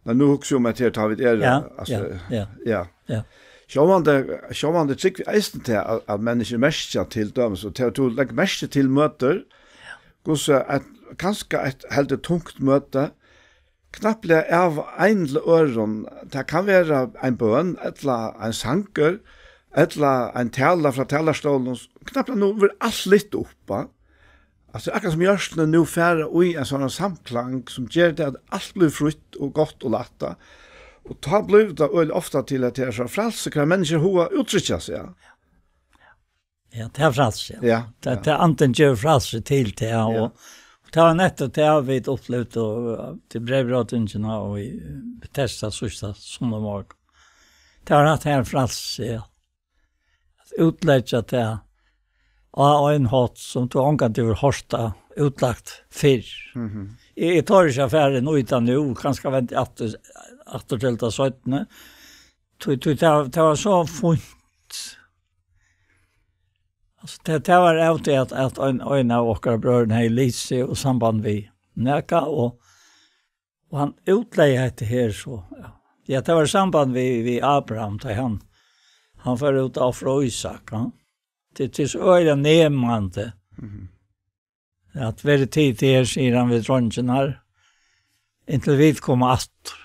Nei, nú hugsi eg um, at her tá vit eru, ja, altso, ja, ja, ja. Ja. Sjálvandi, sjálvandi trúgvi eg eisini til at, at menniskjur merkja til dømis, og til, tú leggur merki til møtir, hvussu eitt, kanska eitt heldur tungt møti, knappliga av einum til øðrum. Tað kann vera ein bøn, ella ein sangur, ella ein tala frá talarstólinum. Knappliga nú verður alt lyft upp, va? Altso, akkurát sum hjørtuni nú fara í ein sovorðnan samklang, sum ger tað, at alt blívur frítt og gott og lætt, va? Og tá blívur tað øgiliga ofta til, at tað er so frælsi, hvar menniskjur hava at úttrykkja seg, ja. Ja, tað er frælsi, ja. Ja, tað, ja. Tað andin gevur frælsi til tað, ja, og, og tað var nettupp tað vit upplivdu, og, eh, til breyðbrótingina og í Betesda síðsta sunnumorgun. Tað var hatta her frælsi, ja. At útleggja tað á ein hátt sum tú ongantíð hevur hoyrt tað útlagt fyrr. Mhm. Eg, eg tori ikki at fara inn í tað nú, kanska venda aftur, aftur til tað seinni. Tí, tí tað, tað var so fínt. Altso, tað, tað var av tí at, at ein, ein av okkara brøðrum hevði lisið og samband við nakað, og, og hann útlegði hetta her so, ja. Ja, tað var samband við, við Abraham, tá hann, hann fór út at ofra Ísak, ja. Tað, tað er so øgiliga nemandi. Mhm. at verið tit her, sigur hann við dreingirnar, inntil vit koma aftur.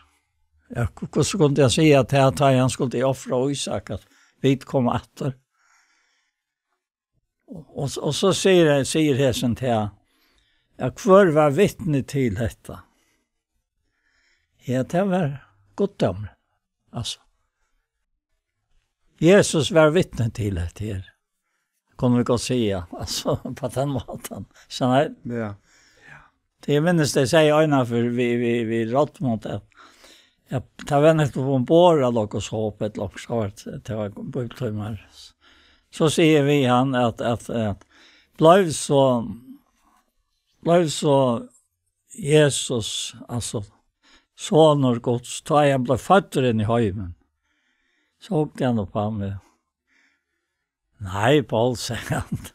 Ja, hv-, hvussu kundi hann siga at tað, tá hann skuldi ofra Ísak, at vit koma aftur? Og, og, og so sigur hann, sigur hesin til hann, ja, hvør var vitni til hetta? Ja, tað var guddómur. Altso, Jesus var vitni til hetta her, kunnu vit gott siga, altso, á tann mátan. So nei, Ja. tað eg minnist, tey segði eina ferð við, við, við Rodmund, at, ja, tað var nettupp umborð á Logos Hope, ella okkurt, so var tað, tað var bíbliutímar. So sigi eg við hann at, at, at bleiv so, bleiv so Jesus, altso, sonur Guds, tá hann bleiv føddur inn í heimin, so hugdi hann upp á meg. Nei, Paul, segði hann,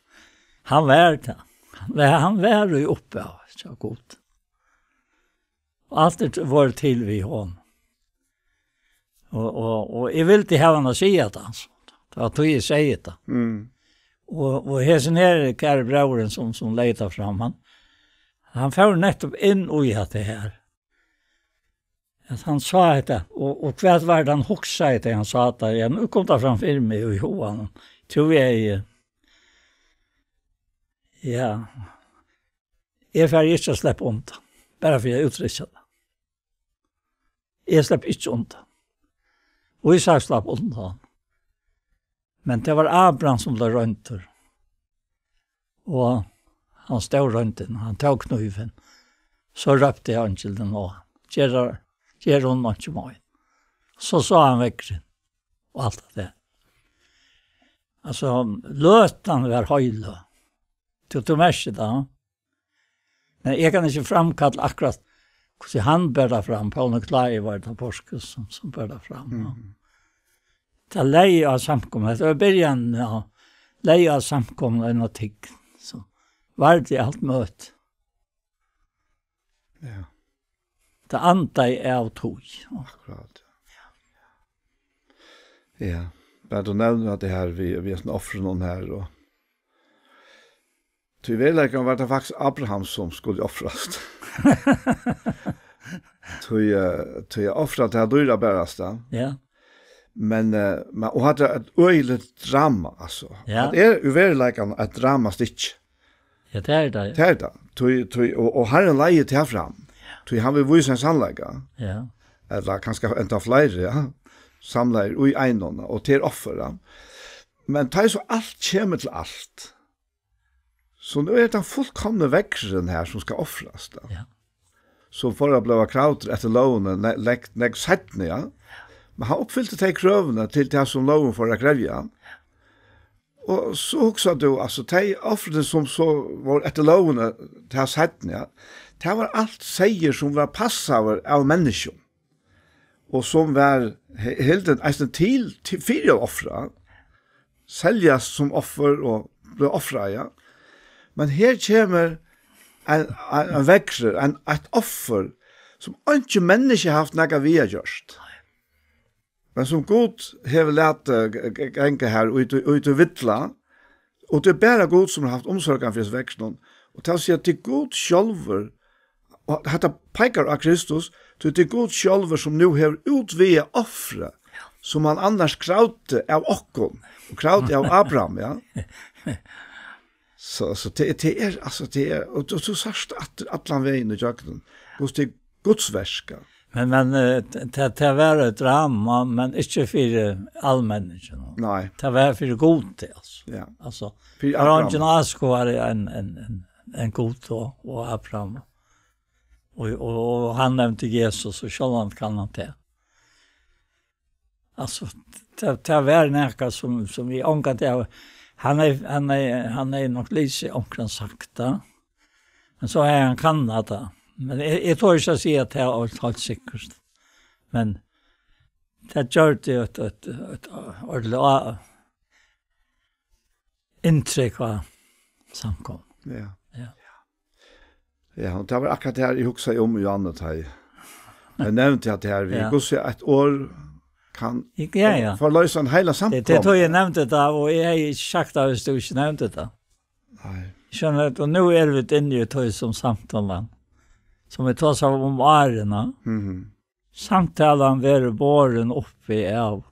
hann var tað. Hann var, hann var í upphavi, hjá Gud. Og alt er t-, var til við honum. Og, og, og eg vildi hava hann at siga tað, altso. Tað var tí eg segði tað. Mm. Og, og hesin her, kæri bróðurin, sum, sum legði tað fram, hann, hann fór nettupp inn í hatta her. At hann sá hetta, og, og hvat var tað hann hugsaði, tá hann sá tað? Ja, nú kom tað fram fyri meg í huganum. Trúði eg, ja, eg fari ikki at sleppa undan, bara fyri at úttrykkja tað. Eg sleppi ikki undan. Og Ísak slapp undan. Men tað var Abraham, sum bleiv royndur. Og hann stóð royndina, hann tók knívin. So rópti eingilin á hann: "Ger, ger honum einki mein." So sá hann veðrið og alt tað. Altso, løtan var heiløg. Tú, tú merkir tað, ha? Men eg kann ikki framkalla akkurát hvussu hann ber tað fram. Paul Nikolai var tað Porskes sum, sum ber tað fram, ja. Mhm. Tað legði á samkomuna. Hetta var byrjanin, ja. Legði á samkomuna inn á tign. So var tað alt møti. Ja. Tað andaði av tí. Akkurát, ja. Ja. Bara tú nevnir at tað her, við, við hesum ofrunum her, og tí í veruleikanum var tað faktiskt Abraham, sum skuldi ofrast. Tí, eh, tí at ofra tað dýrabarasta. Ja. Men, eh, men, og hatta er eitt øgiligt drama, altso. Ja. Hatta er í veruleikanum eitt dramastykki. Ja, tað er tað, ja. Tað er tað. Tí, tí, og, og Harrin leiðir tað fram. Ja. Tí hann vil vísa ein sannleika. Ja. Ella kanska enda fleiri, ja. Samlaðir í einum, og til offur, ja. Men tá so alt kemur til alt, so nú er tann fullkomni veðrurin her, sum skal ofrast, ja. Ja. Sum fór at blíva kravdur eftir lógini, ne-, legg-, nógv seinni, ja. Men hann uppfylti tey krøvini til tað, sum lógin fór at krevja. Og so hugsar tú, altso, tey ofrini, sum so vóru eftir lógini, tað seinni, ja, tað var alt seyður, sum var passaður av menniskjum, og sum var he-, hildin eisini til, til fyri at ofra, seljast sum offur og blíva ofrað, ja. Men her kemur ein, ein, ein veðrur, ein, eitt offur, sum einki menniskja haft nakað við at gjørt. Men sum Gud hevur latið g-, g-, ganga her út í, út í villa, og tað er bara Gud, sum hevur havt umsorgan fyri hesum veðrinum. Og tað vil siga, at tað er Gud sjálvur, og hetta peikar á Kristus, tí tað er Gud sjálvur, sum nú hevur útvegað offrið, sum hann annars kravdi av okkum, og kravdi av Abraham, ja. So, so tað, tað er, altso, tað er, og tú, tú sært at allan vegin í gjøgnum, hvussu tað er Guds verk, ja. Men, men, eh, t-, tað, tað var eitt drama, men ikki fyri almenningen. Nei. Tað var fyri Gud, altso. Ja. Altso, fyri Abraham. Har var eingin áskoðari enn, enn, enn, enn Gud og, og Abraham. Og, og, og hann nevndi Jesus, og sjálvandi kann hann tað. Altso, tað, tað var nakað sum, sum vit ongantíð hava, hann er, hann er, hann er nokk lisið onkran sagt tað. Men so hevði hann kannað tað. Men eg, eg tori ikki at siga at tað er heilt, heilt sikkurt. Men tað gjørdi eitt, eitt, eitt ordiliga á-, inntrykk á samkomuna. Ja. Ja. Ja, og tað var akkurát tað her, eg hugsaði um, Johanne, tá eg, eg nevndi at tað her, við, ja, hvussu eitt orð kann, ja, ja, forloysa ein heila samkomu. Tað, tað er tí eg nevndi tað, og eg hevði ikki sagt tað, viss tú ikki nevndi tað. Nei. Skjønner du, og nú eru vit inni í tí sum samtalan, sum vit tosa um árini. Mhm. Samtalan verður borin uppi av,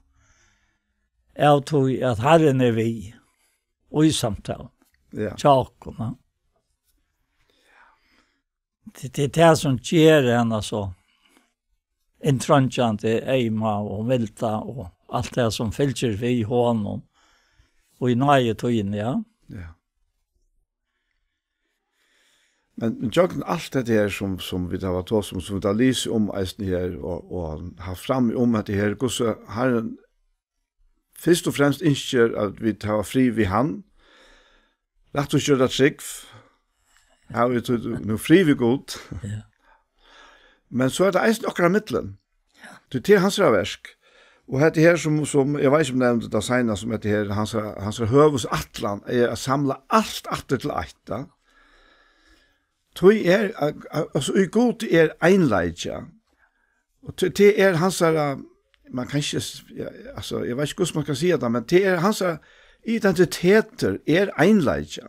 av tí at Harrin er við í samtalan. Ja. Hjá okkum, ja. Tað, tað er tað sum ger hana so inntrongjandi, eima og milda og alt tað sum fylgir við honum í náðitíðini, ja. Ja. Men, men gjøgnum alt hetta her sum, sum vit hava tosað um, sum vit hava lisið um eisini her og, og havt fram um hetta her, hvussu Harrin fyrst og fremst ynskir, at vit hava frið við hann, rættvísgjørda trúgv, hava vit tí nú frið við Gud. Ja. Men so er tað eisini okkara millum. Ja. Tí tað er hansara verk. Og hetta her sum, sum, eg veit ikki um eg nevndi tað seinast, sum hetta her, hansara, hansara høvuðsætlan er at samla alt aftur til eitt, ja. Tí er, al-, al-, altso, í Gudi er einleiki. Og tí, tí er hansara, man kann ikki s-, ja, altso, eg veit ikki, hvussu man skal siga tað, men tí er hansara identitetur er einleiki.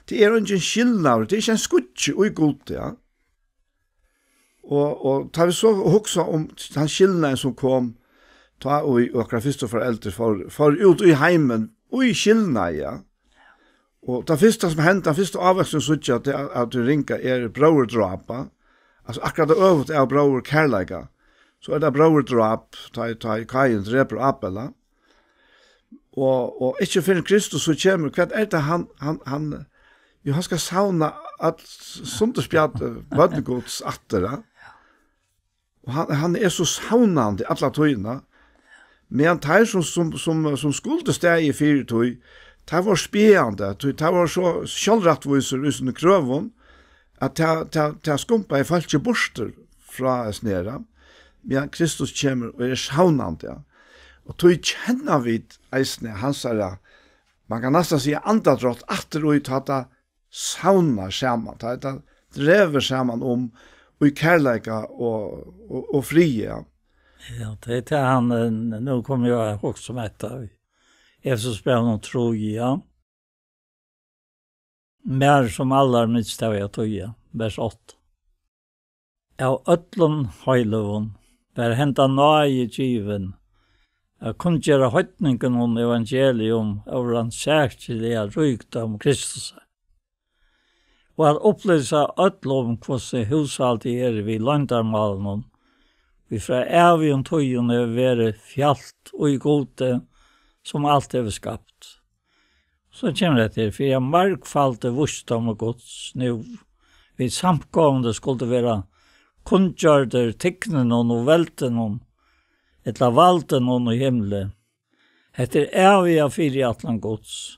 Tí er eingin skilnaður, tí er ikki ein skuggi í Gudi, ja. Og, og tá vit so hugsa um tann skilnaðin sum kom, tá ið okkara fyrstu foreldur fór, fór út í heimin, í skilnaði, ja. Og tað fyrsta sum henda, tann fyrsta ávøksturin síggja, tað er, at tað ringa er bróðurdrápa. Altso, akkurát tað øvuta av bróðurkærleika. So er tað bróðurdráp, tá, tá Kain drepur Abel. Og, og ikki fyrr enn Kristus so kemur, hvat er tað hann, hann, hann, jú, hann skal savna at sundurspjadda børn Guds aftur, ja. Og hann, hann er so savnandi alla tíðina. Men teir sum, sum, sum, sum skuldu staðið fyri tí, teir vóru spjaðandi, tí teir vóru so sjálvrættvísir í sínum krøvum, at tað, tað, tað skumpaði fólkið burtur frá at snera. Men Kristus kemur og er savnandi, ja. Og tí kenna vit eisini hansara, man kann næstan siga andadrátt aftur í tá tað savnar saman, tá tað dregur saman um í kærleika og, og, og friði, ja. Ja, tað er tað hann, eh, nú kom eg at hugsa um hetta. Efesusbrævinum trý, ja. Mær sum allarminst havi at týða, vers átta. Av øllum heiløgum var henda náði givin, at kunngera heidningunum evangelium av rannsakiliga ríkdóm Kristus, og at upplýsa øll um, hvussu húshaldið er við loyndarmálinum, ið frá ævigum tíðum hevur verið fjalt í Gudi, sum alt hevur skapt. So kemur hetta her, fyri at margfaldi vísdómur Guds nú við samkomuna skuldi vera kunngjørdur tigninum og veldinum, ella valdinum í himli. Hetta er æviga fyriætlan Guds,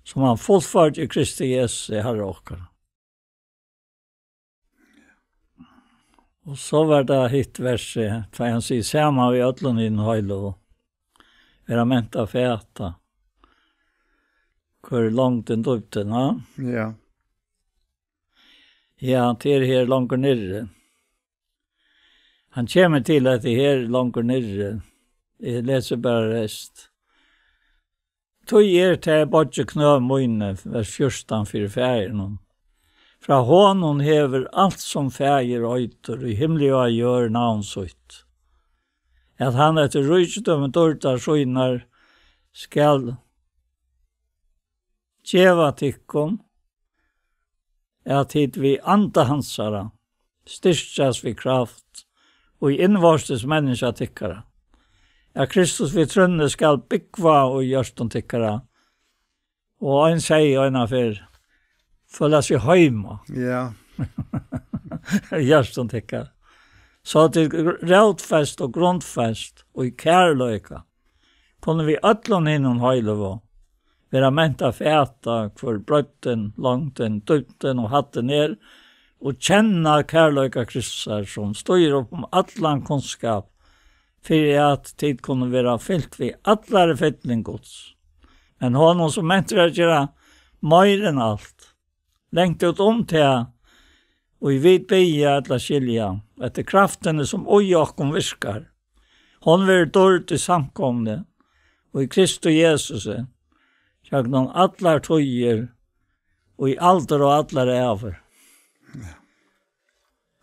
sum hann fullførdi í Kristi Jesusi, Harra okkara. Og so var tað hitt versið, tá hann sigur, saman við øllum hinum heiløgu, vera ment at fata, hvør longdin, dýpdin, ha? Ja. Ja, tað er her longur niðri. Hann kemur til, at tað er her longur niðri. Eg lesi bara rest. Tí er tað, beiggi, knø míni, vers fjúrtan, fyri Faðirinum. Frá honum hevur alt, sum Faðir eitur, í himli og á jørð, navn sítt. At hann eftir ríkidømi dýrdar sínar skal geva tykkum, at tit við anda hansara styrkjast við kraft í innvortis menniskja tykkara, at Kristus við trúnni skal búgva í hjørtum tykkara, og ein segði einaferð, føla seg heima. Ja. Í hjørtum tykkara. So tit rótfest og grundfest í kærleika, kunnu við øllum hinum heiløgu vera ment at fata, hvør breiddin, longdin, dýpdin og hæddin er, og kenna kærleika Kristusar, sum stígur upp um allan kunnskap, fyri at tit kunnu vera fylt við allari fylling Guds. Men honum, sum mentur er at gera meira enn alt, langt út um tað, ið vit biðja ella skilja, eftir kraftini, sum í okkum virkar. Hon verður dýrd í samkomuni, og í Kristi Jesusi, gjøgnum allar tíðir, og í aldur og allar ævir. Ja.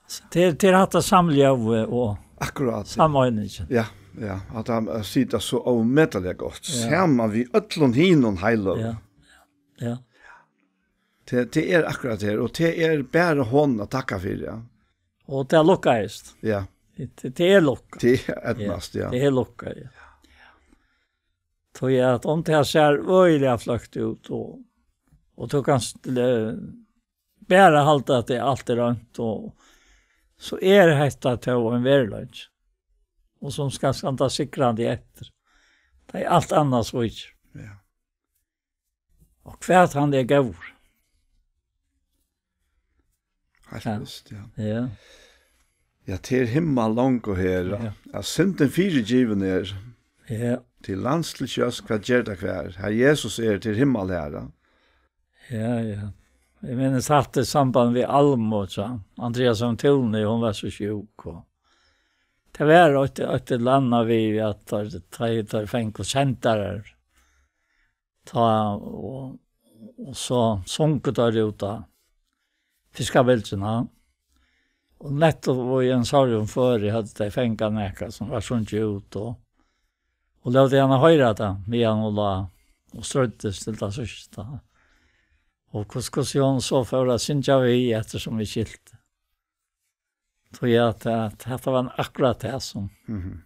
So tað er, tað er hatta samljóðið og Akkurát, ja. Sameiningin. Ja, ja. At hann, eh, situr so ómetaliga gott. Ja. Saman við øllum hinum heiløgum. Ja, ja. Tað, tað er akkurát her, og tað er bara honum at takka fyri, ja. Og tað lukkaðist. Ja. Tað, tað, tað er lukkað. Tað er eydnast, ja. Ja, tað er lukkað, ja. Tí at um tað sær øgiliga fløkt út, og, og tú kanst, eh, bara halda at tað alt er roynt, og so er hetta tó ein veruleiki. Og sum skal standa sigrandi eftir. Tað er alt annað svíkir. Ja. Og hvat hann er góður. Heilt Ja. vist, ja. Ja. Ja, til himmal longu her. Ja. At syndin fyrigivin er. Ja. Til lands til sjós, hvat ger tað hvar? Har Jesus er, til himmal her. Ja, ja. Eg minnist hatt í samband við Almu, so Andreas Antoni, hon var so sjúk, og tað var eitt, eitt eller annað við, at teir, teir, teir fingu sendarar. Tá, og, og so sungu teir út á fiskabylgjuna. Og nettupp í ein sárjum føri høvdu tey fangað nakað sum var sungið út, og, og lótu hana hoyra tað, meðan hon lá og stríddist til tað síðsta. Og hvus-, hvussu hon so fór at syngja við, eftir sum vit skiltu. Tí at, at hetta var akkurát tað sum, Mhm.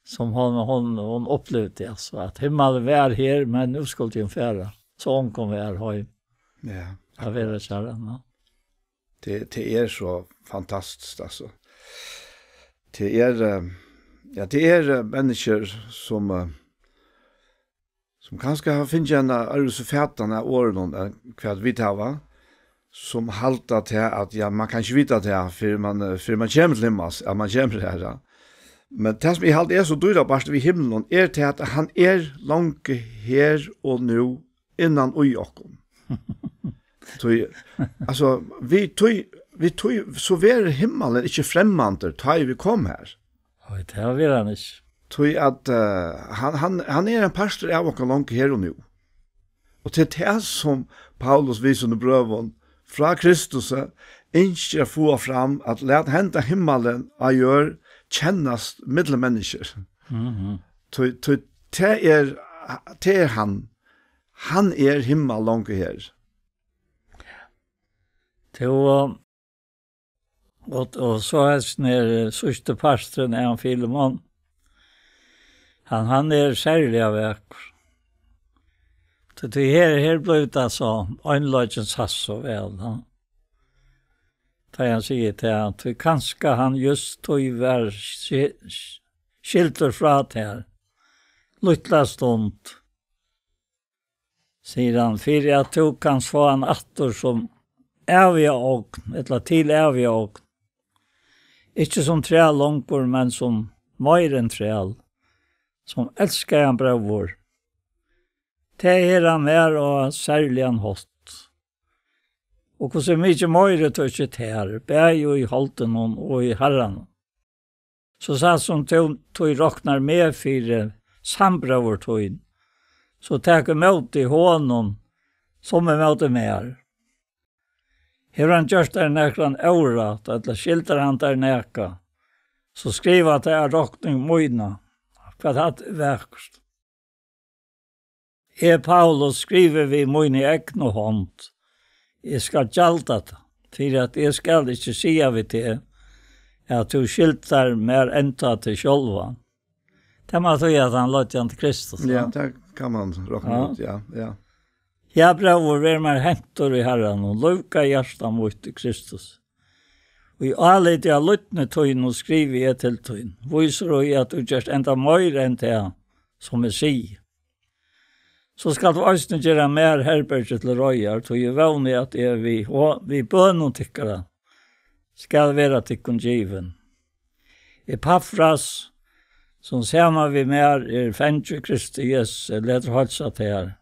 sum hon, hon, hon upplivdi, altso, at himmalin var her, men nú skuldi hon fara, so hon kom her heim. Ja, At vera akkurát. Kjæra, ja. Tað, tað er so fantastiskt, altso. Tað er, eh, ja, tað er, eh, menniskjur sum, eh, sum kanska hava fingið eina øðrvísi fatan av orðunum enn hvat vit hava, sum halda til at, ja, man kann ikki vita tað, fyrr man, eh, fyrr man kemur til himmals, at man kemur har, ja. Men tað sum eg haldi er so dýrabart við himlinum, er tað at hann er longu her og nú innan í okkum. Tí, altso, við tí, við tí, so verður himmalin ikki fremmandur, tá ið vit koma har. Oj, tað verður hann ikki. Tí at, eh, hann, hann, hann er ein partur av okkum longu her og nú. Og til tað sum Paulus við sínum brøvum frá Kristus, eh, ynskir at fáa fram, at lat henda himmalin á jørð kennast millum menniskjur. Mhm. Tí, tí tað er, tað er hann. Hann er himmal longu her. Tú, og, og so hesin er, eh, síðsti parturin av Filemon. Hann, hann er serliga vakur. Tí, tí her, her blívur tað so, einleikin sæst so væl, ha. Tá hann sigur tað, tí kanska hann júst tí var ski-, sk-, skildur frá tær. Lítla stund. Sigur hann, fyri at tú kanst fáa hann aftur sum æviga ogn, ella til æviga ogn. Ikki sum træl longur, men sum meir enn træl, sum elskaðan bróður. Tað er hann mær á serligan hátt. Og hvussu mikið meiri tú ikki tær, bæði í holdinum og í Harranum. So sært sum tú, tú roknar meg fyri sambróður tín, so tak ímóti honum sum ímóti mær. Hevur hann gjørt tær nakran órætt, ella skyldar hann tær nakað, so skriva tað á rokning mína. Hvat hatta er vakurt. Eg, Paulus, skrivi við míni egnu hond, eg skal gjalda tað, fyri at eg skal ikki siga við teg, at tú skyldar mær enntá teg sjálvan. Tað má tí, at hann leiddi hann til Kristus, Ja, ja. tað kann man rokna Ja. út, ja, ja. Ja, bróður, ver mær hentur í Harranum, lívga hjarta mítt í Kristus. Og í áliti av lydni tínum skrivi eg til tín, vísur í, at tú gert enda meira enn tað, sum eg sigi. So skalt tú eisini gera mær herbergi til reiðar, tí eg vóni, at eg við, og við bønum tykkara skal vera tykkum givin. Epafras, sum saman við mær er fangi Kristi Jesu, letur heilsa tær.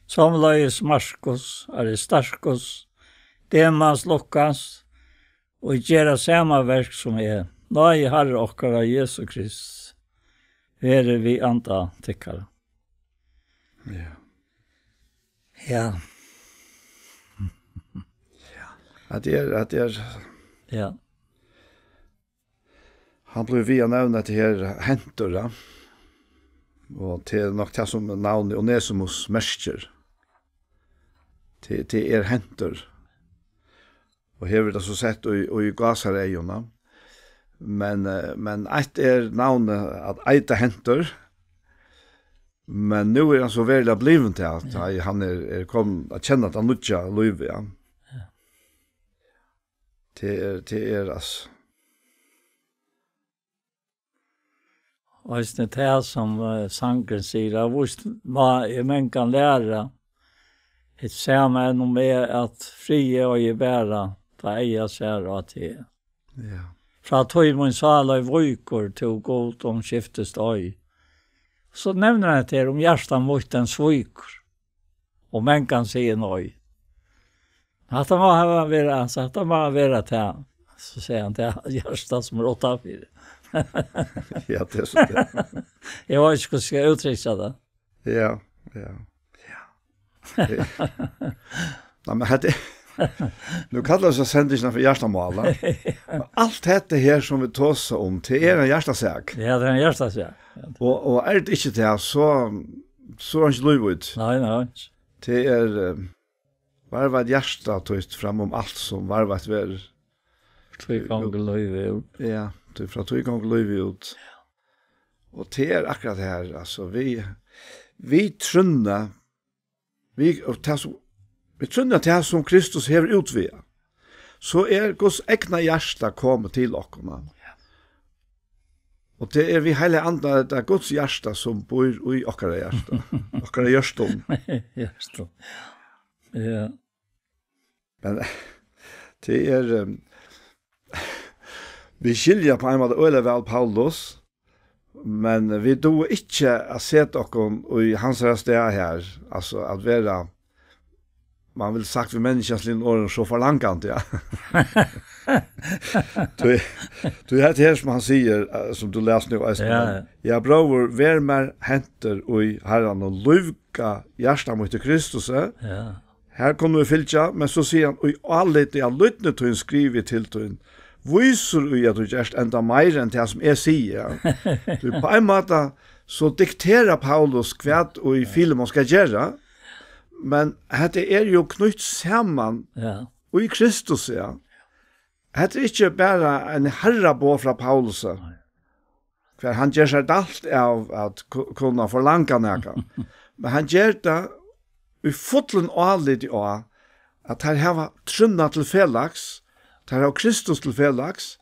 Somuleiðis Markus, Aristarkus, Demas, Lukas, og gera sama verk sum eg. Náði Harra okkara Jesu Krist veri við anda tykkara. Ja. Ja. At det er, at det er, ja. Hann blívur við at nevna hetta her hentur, ja. Og tað er nokk tað, sum navnið Onesimus merkir. Tað, tað er hentur. Og her er tað so sett í, í gásareygum, ja. Men, eh, men eitt er navnið at eita hentur, men nú er hann so veruliga blivin til, at, ja, hann er, er komin at kenna tað nýggja lívið, ja. Ja. Tað er, tað er, altso. Eisini tað, sum, eh, sangurin sigur, at víst má eg mangan læra, hitt sama enn um eg at friði eigi bara, tá eiga sær á teg. Ja. Frá tí mín sál er víkur, tú Gud umskiftist ei. So nevnir hann hetta her, um hjarta mítt enn svíkur, og mangan sigur nei. Hatta má hava verið, altso, hatta má vera tað. So sigur hann, tað er hjartað sum er uttanfyri. Ja, tað er so tað. Eg veit ikki, hvussu eg skal úttrykkja tað. Ja, ja, ja. Nei, men hetta, nú kallar vit so sendingina fyri Hjartamál, ja. Men alt hetta her, sum vit tosa um, tað er ein hjartasak. Ja, tað er ein hjartasak. Og, og er tað ikki tað, so, so er einki lív í tí. Nei, nei, einki. Tað er, eh, varðveit hjarta títt fram um alt, sum varðveit verður. Tí gongur lívið út. Ja, tí frá tí gongur lívið út. Og tað er akkurát her, altso, vit, vit trúnna, vit, og tað sum, vit trúnna tað, sum Kristus hevur útvegað, so er Guds egna hjarta komið til okkum. Ja. Og tað er við Heilaga Anda, tað er Guds hjarta, sum býr í okkara hjarta, okkara hjørtum. Hjørtum. Ja. Men tað er, ehm, vit skilja á ein máta øgiliga væl Paulus, men vit duga ikki at seta okkum í hansara stað her, altso at vera, man vil sagt við menniskjaligum orðum, so forlangandi, ja. Tí, tí hetta her, sum hann sigur, eh, sum tú las nú eisini, ja, ja. Ja, bróðir, ver mær hentur í Harranum, lívga hjarta mítt í Kristusi. Ja. Her kunnu vit fylgja, men so sigur hann, í áliti av lydni tín skrivi eg til tín, vísur í, at tú gert enda meira enn tað, sum eg sigi, ja. Tí á ein máta, so dikterar Paulus, hvat ið Filemon skal gera, men hetta er jú knýtt saman, ja, í Kristus, ja. Hetta er ikki bara ein harraboð frá Paulusi. Nei. Hvar hann ger sær dælt av at ku-, kunna forlanga nakað. Men hann ger tað í fullum áliti á, at teir hava trúnna til felags, teir hava Kristus til felags,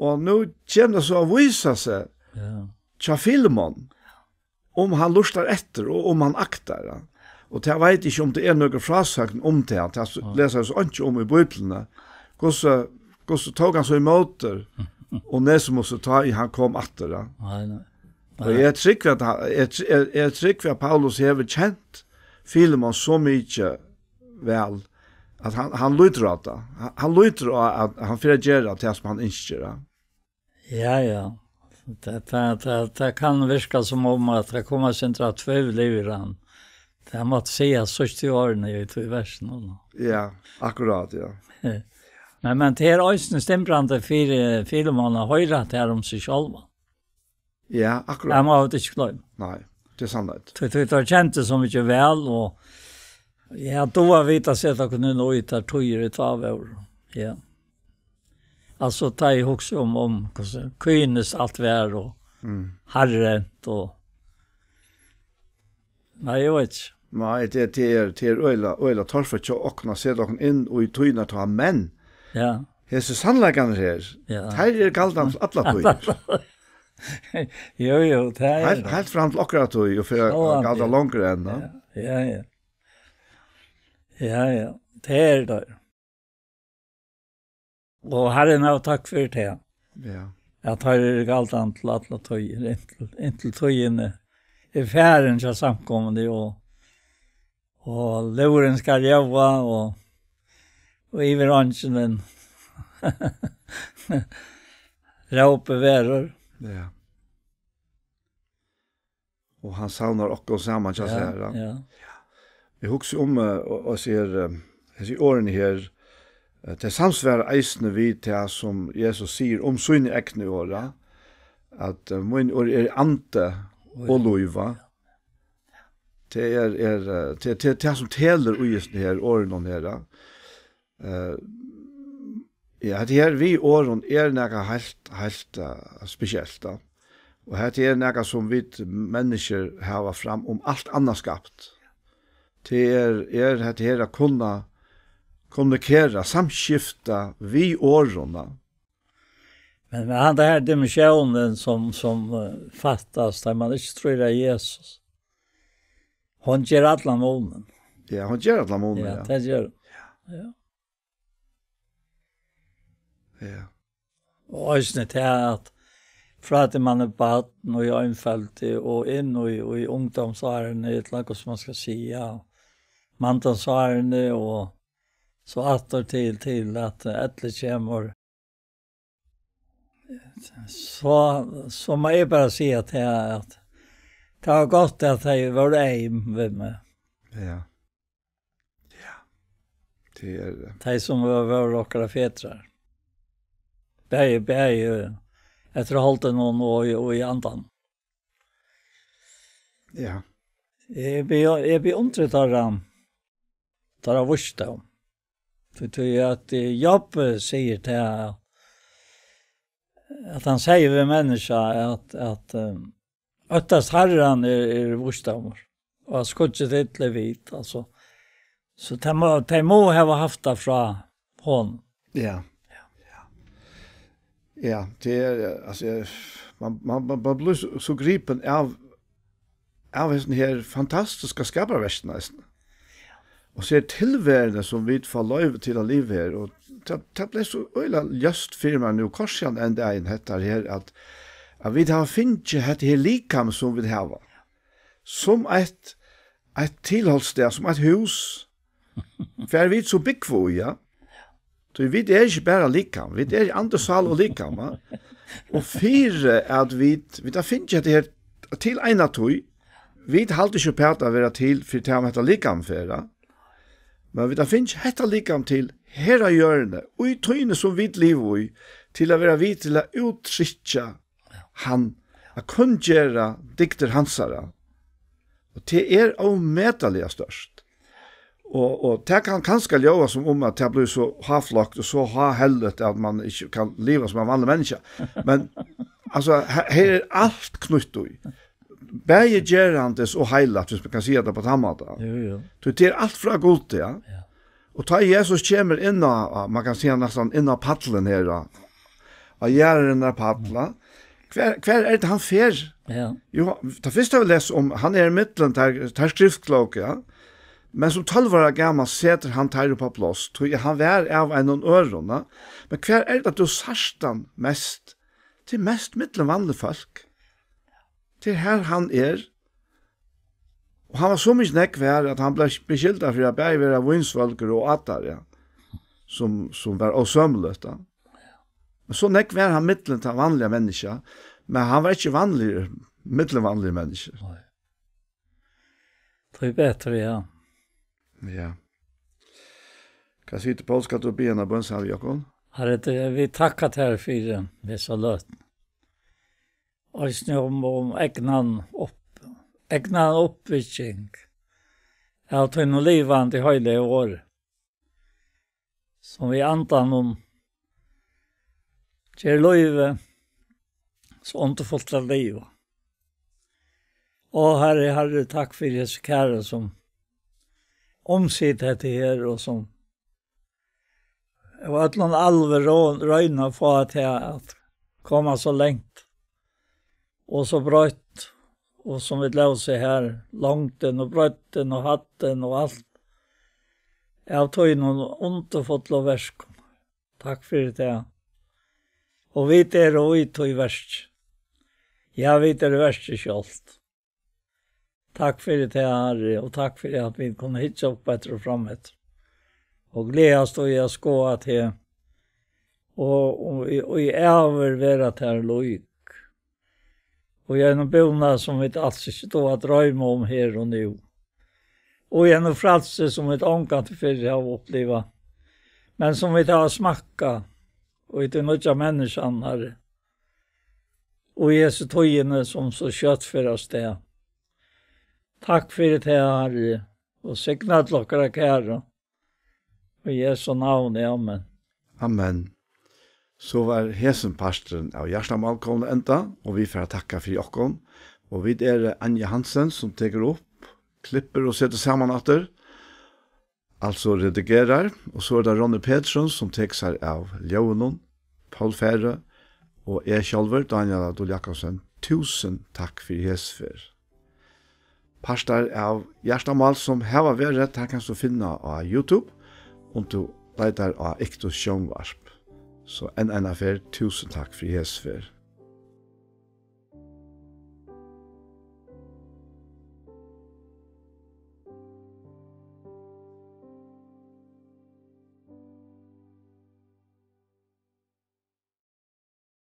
og nú kemur tað so at vísa seg, ja, hjá Filemon, um hann lurtar eftir og um hann aktar, ja. Og tað veit eg ikki, um tað er nøkur frásøgn um tað, tað s-, nei, lesa vit so einki um í Bíbliuni. Hvussu, hvussu tók hann so ímóti Onesimusi, tá ið hann kom aftur, ja? Nei, nei. Og nei, eg trúgvi, at hann, eg tr-, eg, eg trúgvi, at Paulus hevur kent Filemon so mikið væl, at hann, hann lítur á tað. Hann, hann lítur á, at hann fer at gera tað, sum hann ynskir, ja. Ja, ja. Tað, tað, tað, tað kann virka, sum um at tað kom eitt sindur av tvivli yvir hann. Tað mátti sigast síðstu orðini í tí versinum. Ja, akkurát, ja. Men, men tað er eisini stimbrandi fyri Filemon at hoyra tað um seg sjálvan. Ja, akkurát. Tað má vit ikki gloyma. Nei, tað er sannheit. Tí, tí teir kentu so mikið væl, og ja, tá vóru vit at seta okkum inn í tær tíðir, tá vóru. Ja. Altso, tá eg hugsi um, um hvussu kyniskt alt var og, mm, harðrent og, nei, eg veit ikki. Nei, tað, tað er, tað er øgiliga, øgiliga torført hjá okkum at seta okkum inn í tíðina tá, men, ja, hesir sannleikarnir her, ja, teir eru galdandi til allar tíðir. Jú, jú, tað er heilt, tað, heilt fram til okkara tíð, og fyri at, sjálvandi, galda longur enn, ja. Ja, ja, ja. Ja, ja, tað er tað. Og Harrin havi takk fyri tað. Ja. At teir eru galdandi til allar tíðir, inntil, inntil tíðin er farin hjá samkomuni, og, og lúðurin skal ljóða, og, og yvir eingilin rópið verður. Ja. Og hann savnar okkum saman hjá sær, ja. Ja. Eg hugsi um, eh, og, og sær, eh, hesi orðini her, Eh, tað samsvarar eisini við tað, sum Jesus sigur um síni egnu orð, at, eh, mín orð er andi og lív. Tað er, er, eh, tað, tað, tað sum telur í hesum her orðunum her. Eh, ja, hetta her við orðum er nakað heilt, heilt, eh, spesielt, ja. Og hetta er nakað, sum vit menniskjur hava fram um alt annað skapt. Tað er, er hetta her at kunna kommunikera, samskifta við orðum, ja. Men, men hann, tað her dimensionin, sum, sum, eh, fattast, tá man ikki trýr av Jesus, hon ger allan munin. Ja, hon ger allan munin, ja, ja. Tað ger hon. Ja. Ja. Og eisini tað, at frá tí man er barn og í einfeldi og inn í, í ungdómsárini, ella hvussu man skal siga, manndomsárini og so aftur til, til at ellið kemur, so, so má eg bara siga at tað, at tað var gott at tey vóru ein við meg. Ja. Ja. Tað er, eh, tey sum vó-, vóru okkara fedrar. Bæði, bæði, eh, eftir holdinum og, og í andan. Ja. Eg be-, eg beundri teirra, teirra vísdóm. Tí, tí at, eh, Job, eh, sigur tað, at hann sigur við menniskja at, at, eh, óttast Harran er, er vísdómur, og at skýggja tað illa er vit, altso. So tey má, tey má hava havt tað frá honum. Ja. Ja, tað er, altso, man, man, man, man blívur so, so gripin av, av hesum her fantastiska skaparverkinum eisini. Og sær tilveruna, sum vit fáa loyvi til at liva her, og tað, tað bleiv so øgiliga ljóst fyri mær nú, hvussu hann enn dagin hetta her, at, at vit hava fingið hetta her likam, sum vit hava, sum eitt, eitt tilhaldsstað, sum eitt hús, hvar vit so búgva í, ja. Tí vit eru ikki bara likam, vit eru andi, sál og likam, ja. Og fyri at vit, vit hava fingið hetta her til eina tíð, vit halda ikki uppat at vera til fyri tað, um hetta likam fer, ja. Men vit hava fingið hetta likam til her á jørðini, í tíðini, sum vit liva í, til at vera við til at úttrykkja hann, at kunngera dygdir hansara. Og tað er ómetaliga stórt. Og, og tað kann kanska ljóða sum um, at tað blívur so háflátt og so háhelligt, at man ikki kann liva sum ein vanlig menniskja. Men, altso, he-, her er alt knýtt í. Bæði gerandis og heilagt, viss man kann siga tað á tann mátan. Jú, jú. Tí tað er alt frá Gudi, ja. Ja. Og tá Jesus kemur inn á, á, man kann siga næstan inn á pallin her, á, á jarðarinnar pall, hvar, hvar er tað hann fer? Ja. Jú, tað fyrsta vit lesa um, hann er millum tær, tær skriftklóku, ja. Men sum tólv ára gamal setur hann tær upp á pláss, tí hann var av einum øðrum, ja. Men hvar er tað, tú sært hann mest? Tað er mest millum vanlig fólk. Tað er har hann er. Og hann var so mikið nógv har, at hann bleiv beskyldaður fyri at bæði vera vínsvølgur og átari, ja, sum, sum var ósømiligt, ja. Men so nógv var hann millum tað vanliga menniskja, men hann var ikki vanligur millum vanlig menniskju. Nei. Tí betri, ja. Ja. Hvat sigur tú, Poul? Skalt tú biðja eina bøn saman við okkum? Harri, tað, vit takka tær fyri hesa løtuna. Eisini um, um egnan upp-, egnan uppbygging av tínum livandi heilaga orði, sum við andanum ger lívið so undurfult at liva. Ó, Harri, Harri, takk fyri hesi kæru, sum umsita hetta her, og sum av øllum alvi ró-, royna at fáa tað at koma so langt og so breitt, og sum vit lósu her, longdin og breiddin og hæddin og alt, av tínum undurfullu verkum. Takk fyri tað. Og vit eru í tí verki. Ja, vit eru verkið sjálvt. Takk fyri tað, Harri, og takk fyri at vit kunnu hyggja upp eftir og fram eftir. Og gleðast í at skoða teg. Og, og, og í ævir vera tær lík. Og í einum búna sum vit als ikki duga at droyma um her og nú. Og í einum frælsi sum vit ongantíð fyrr hava upplivað. men sum vit hava smakkað í tí nýggja menniskjan, Harri, og í hesi tíðini, sum so skjótt fer av stað. Takk fyri tað, Harri, og signa øll okkara kæru. Í Jesu navni, amen. Amen. So var hesin parturin av Hjartamál komin at enda, og vit fara at takka fyri okkum. Og vit eru Anja Hansen, sum tekur upp, klippir og setir saman aftur, altso redigerar, og so er tað Ronny Petersen, sum tekur sær av ljóðinum, Poul Færø og eg sjálvur, Dánjal á Dul Jakobsen. Túsund takk fyri hesa ferð. Partar av Hjartamál, sum hava verið, tær kanst tú finna á YouTube, um tú leitar á Iktus Sjónvarp. So enn eina ferð, túsund takk fyri hesa ferð.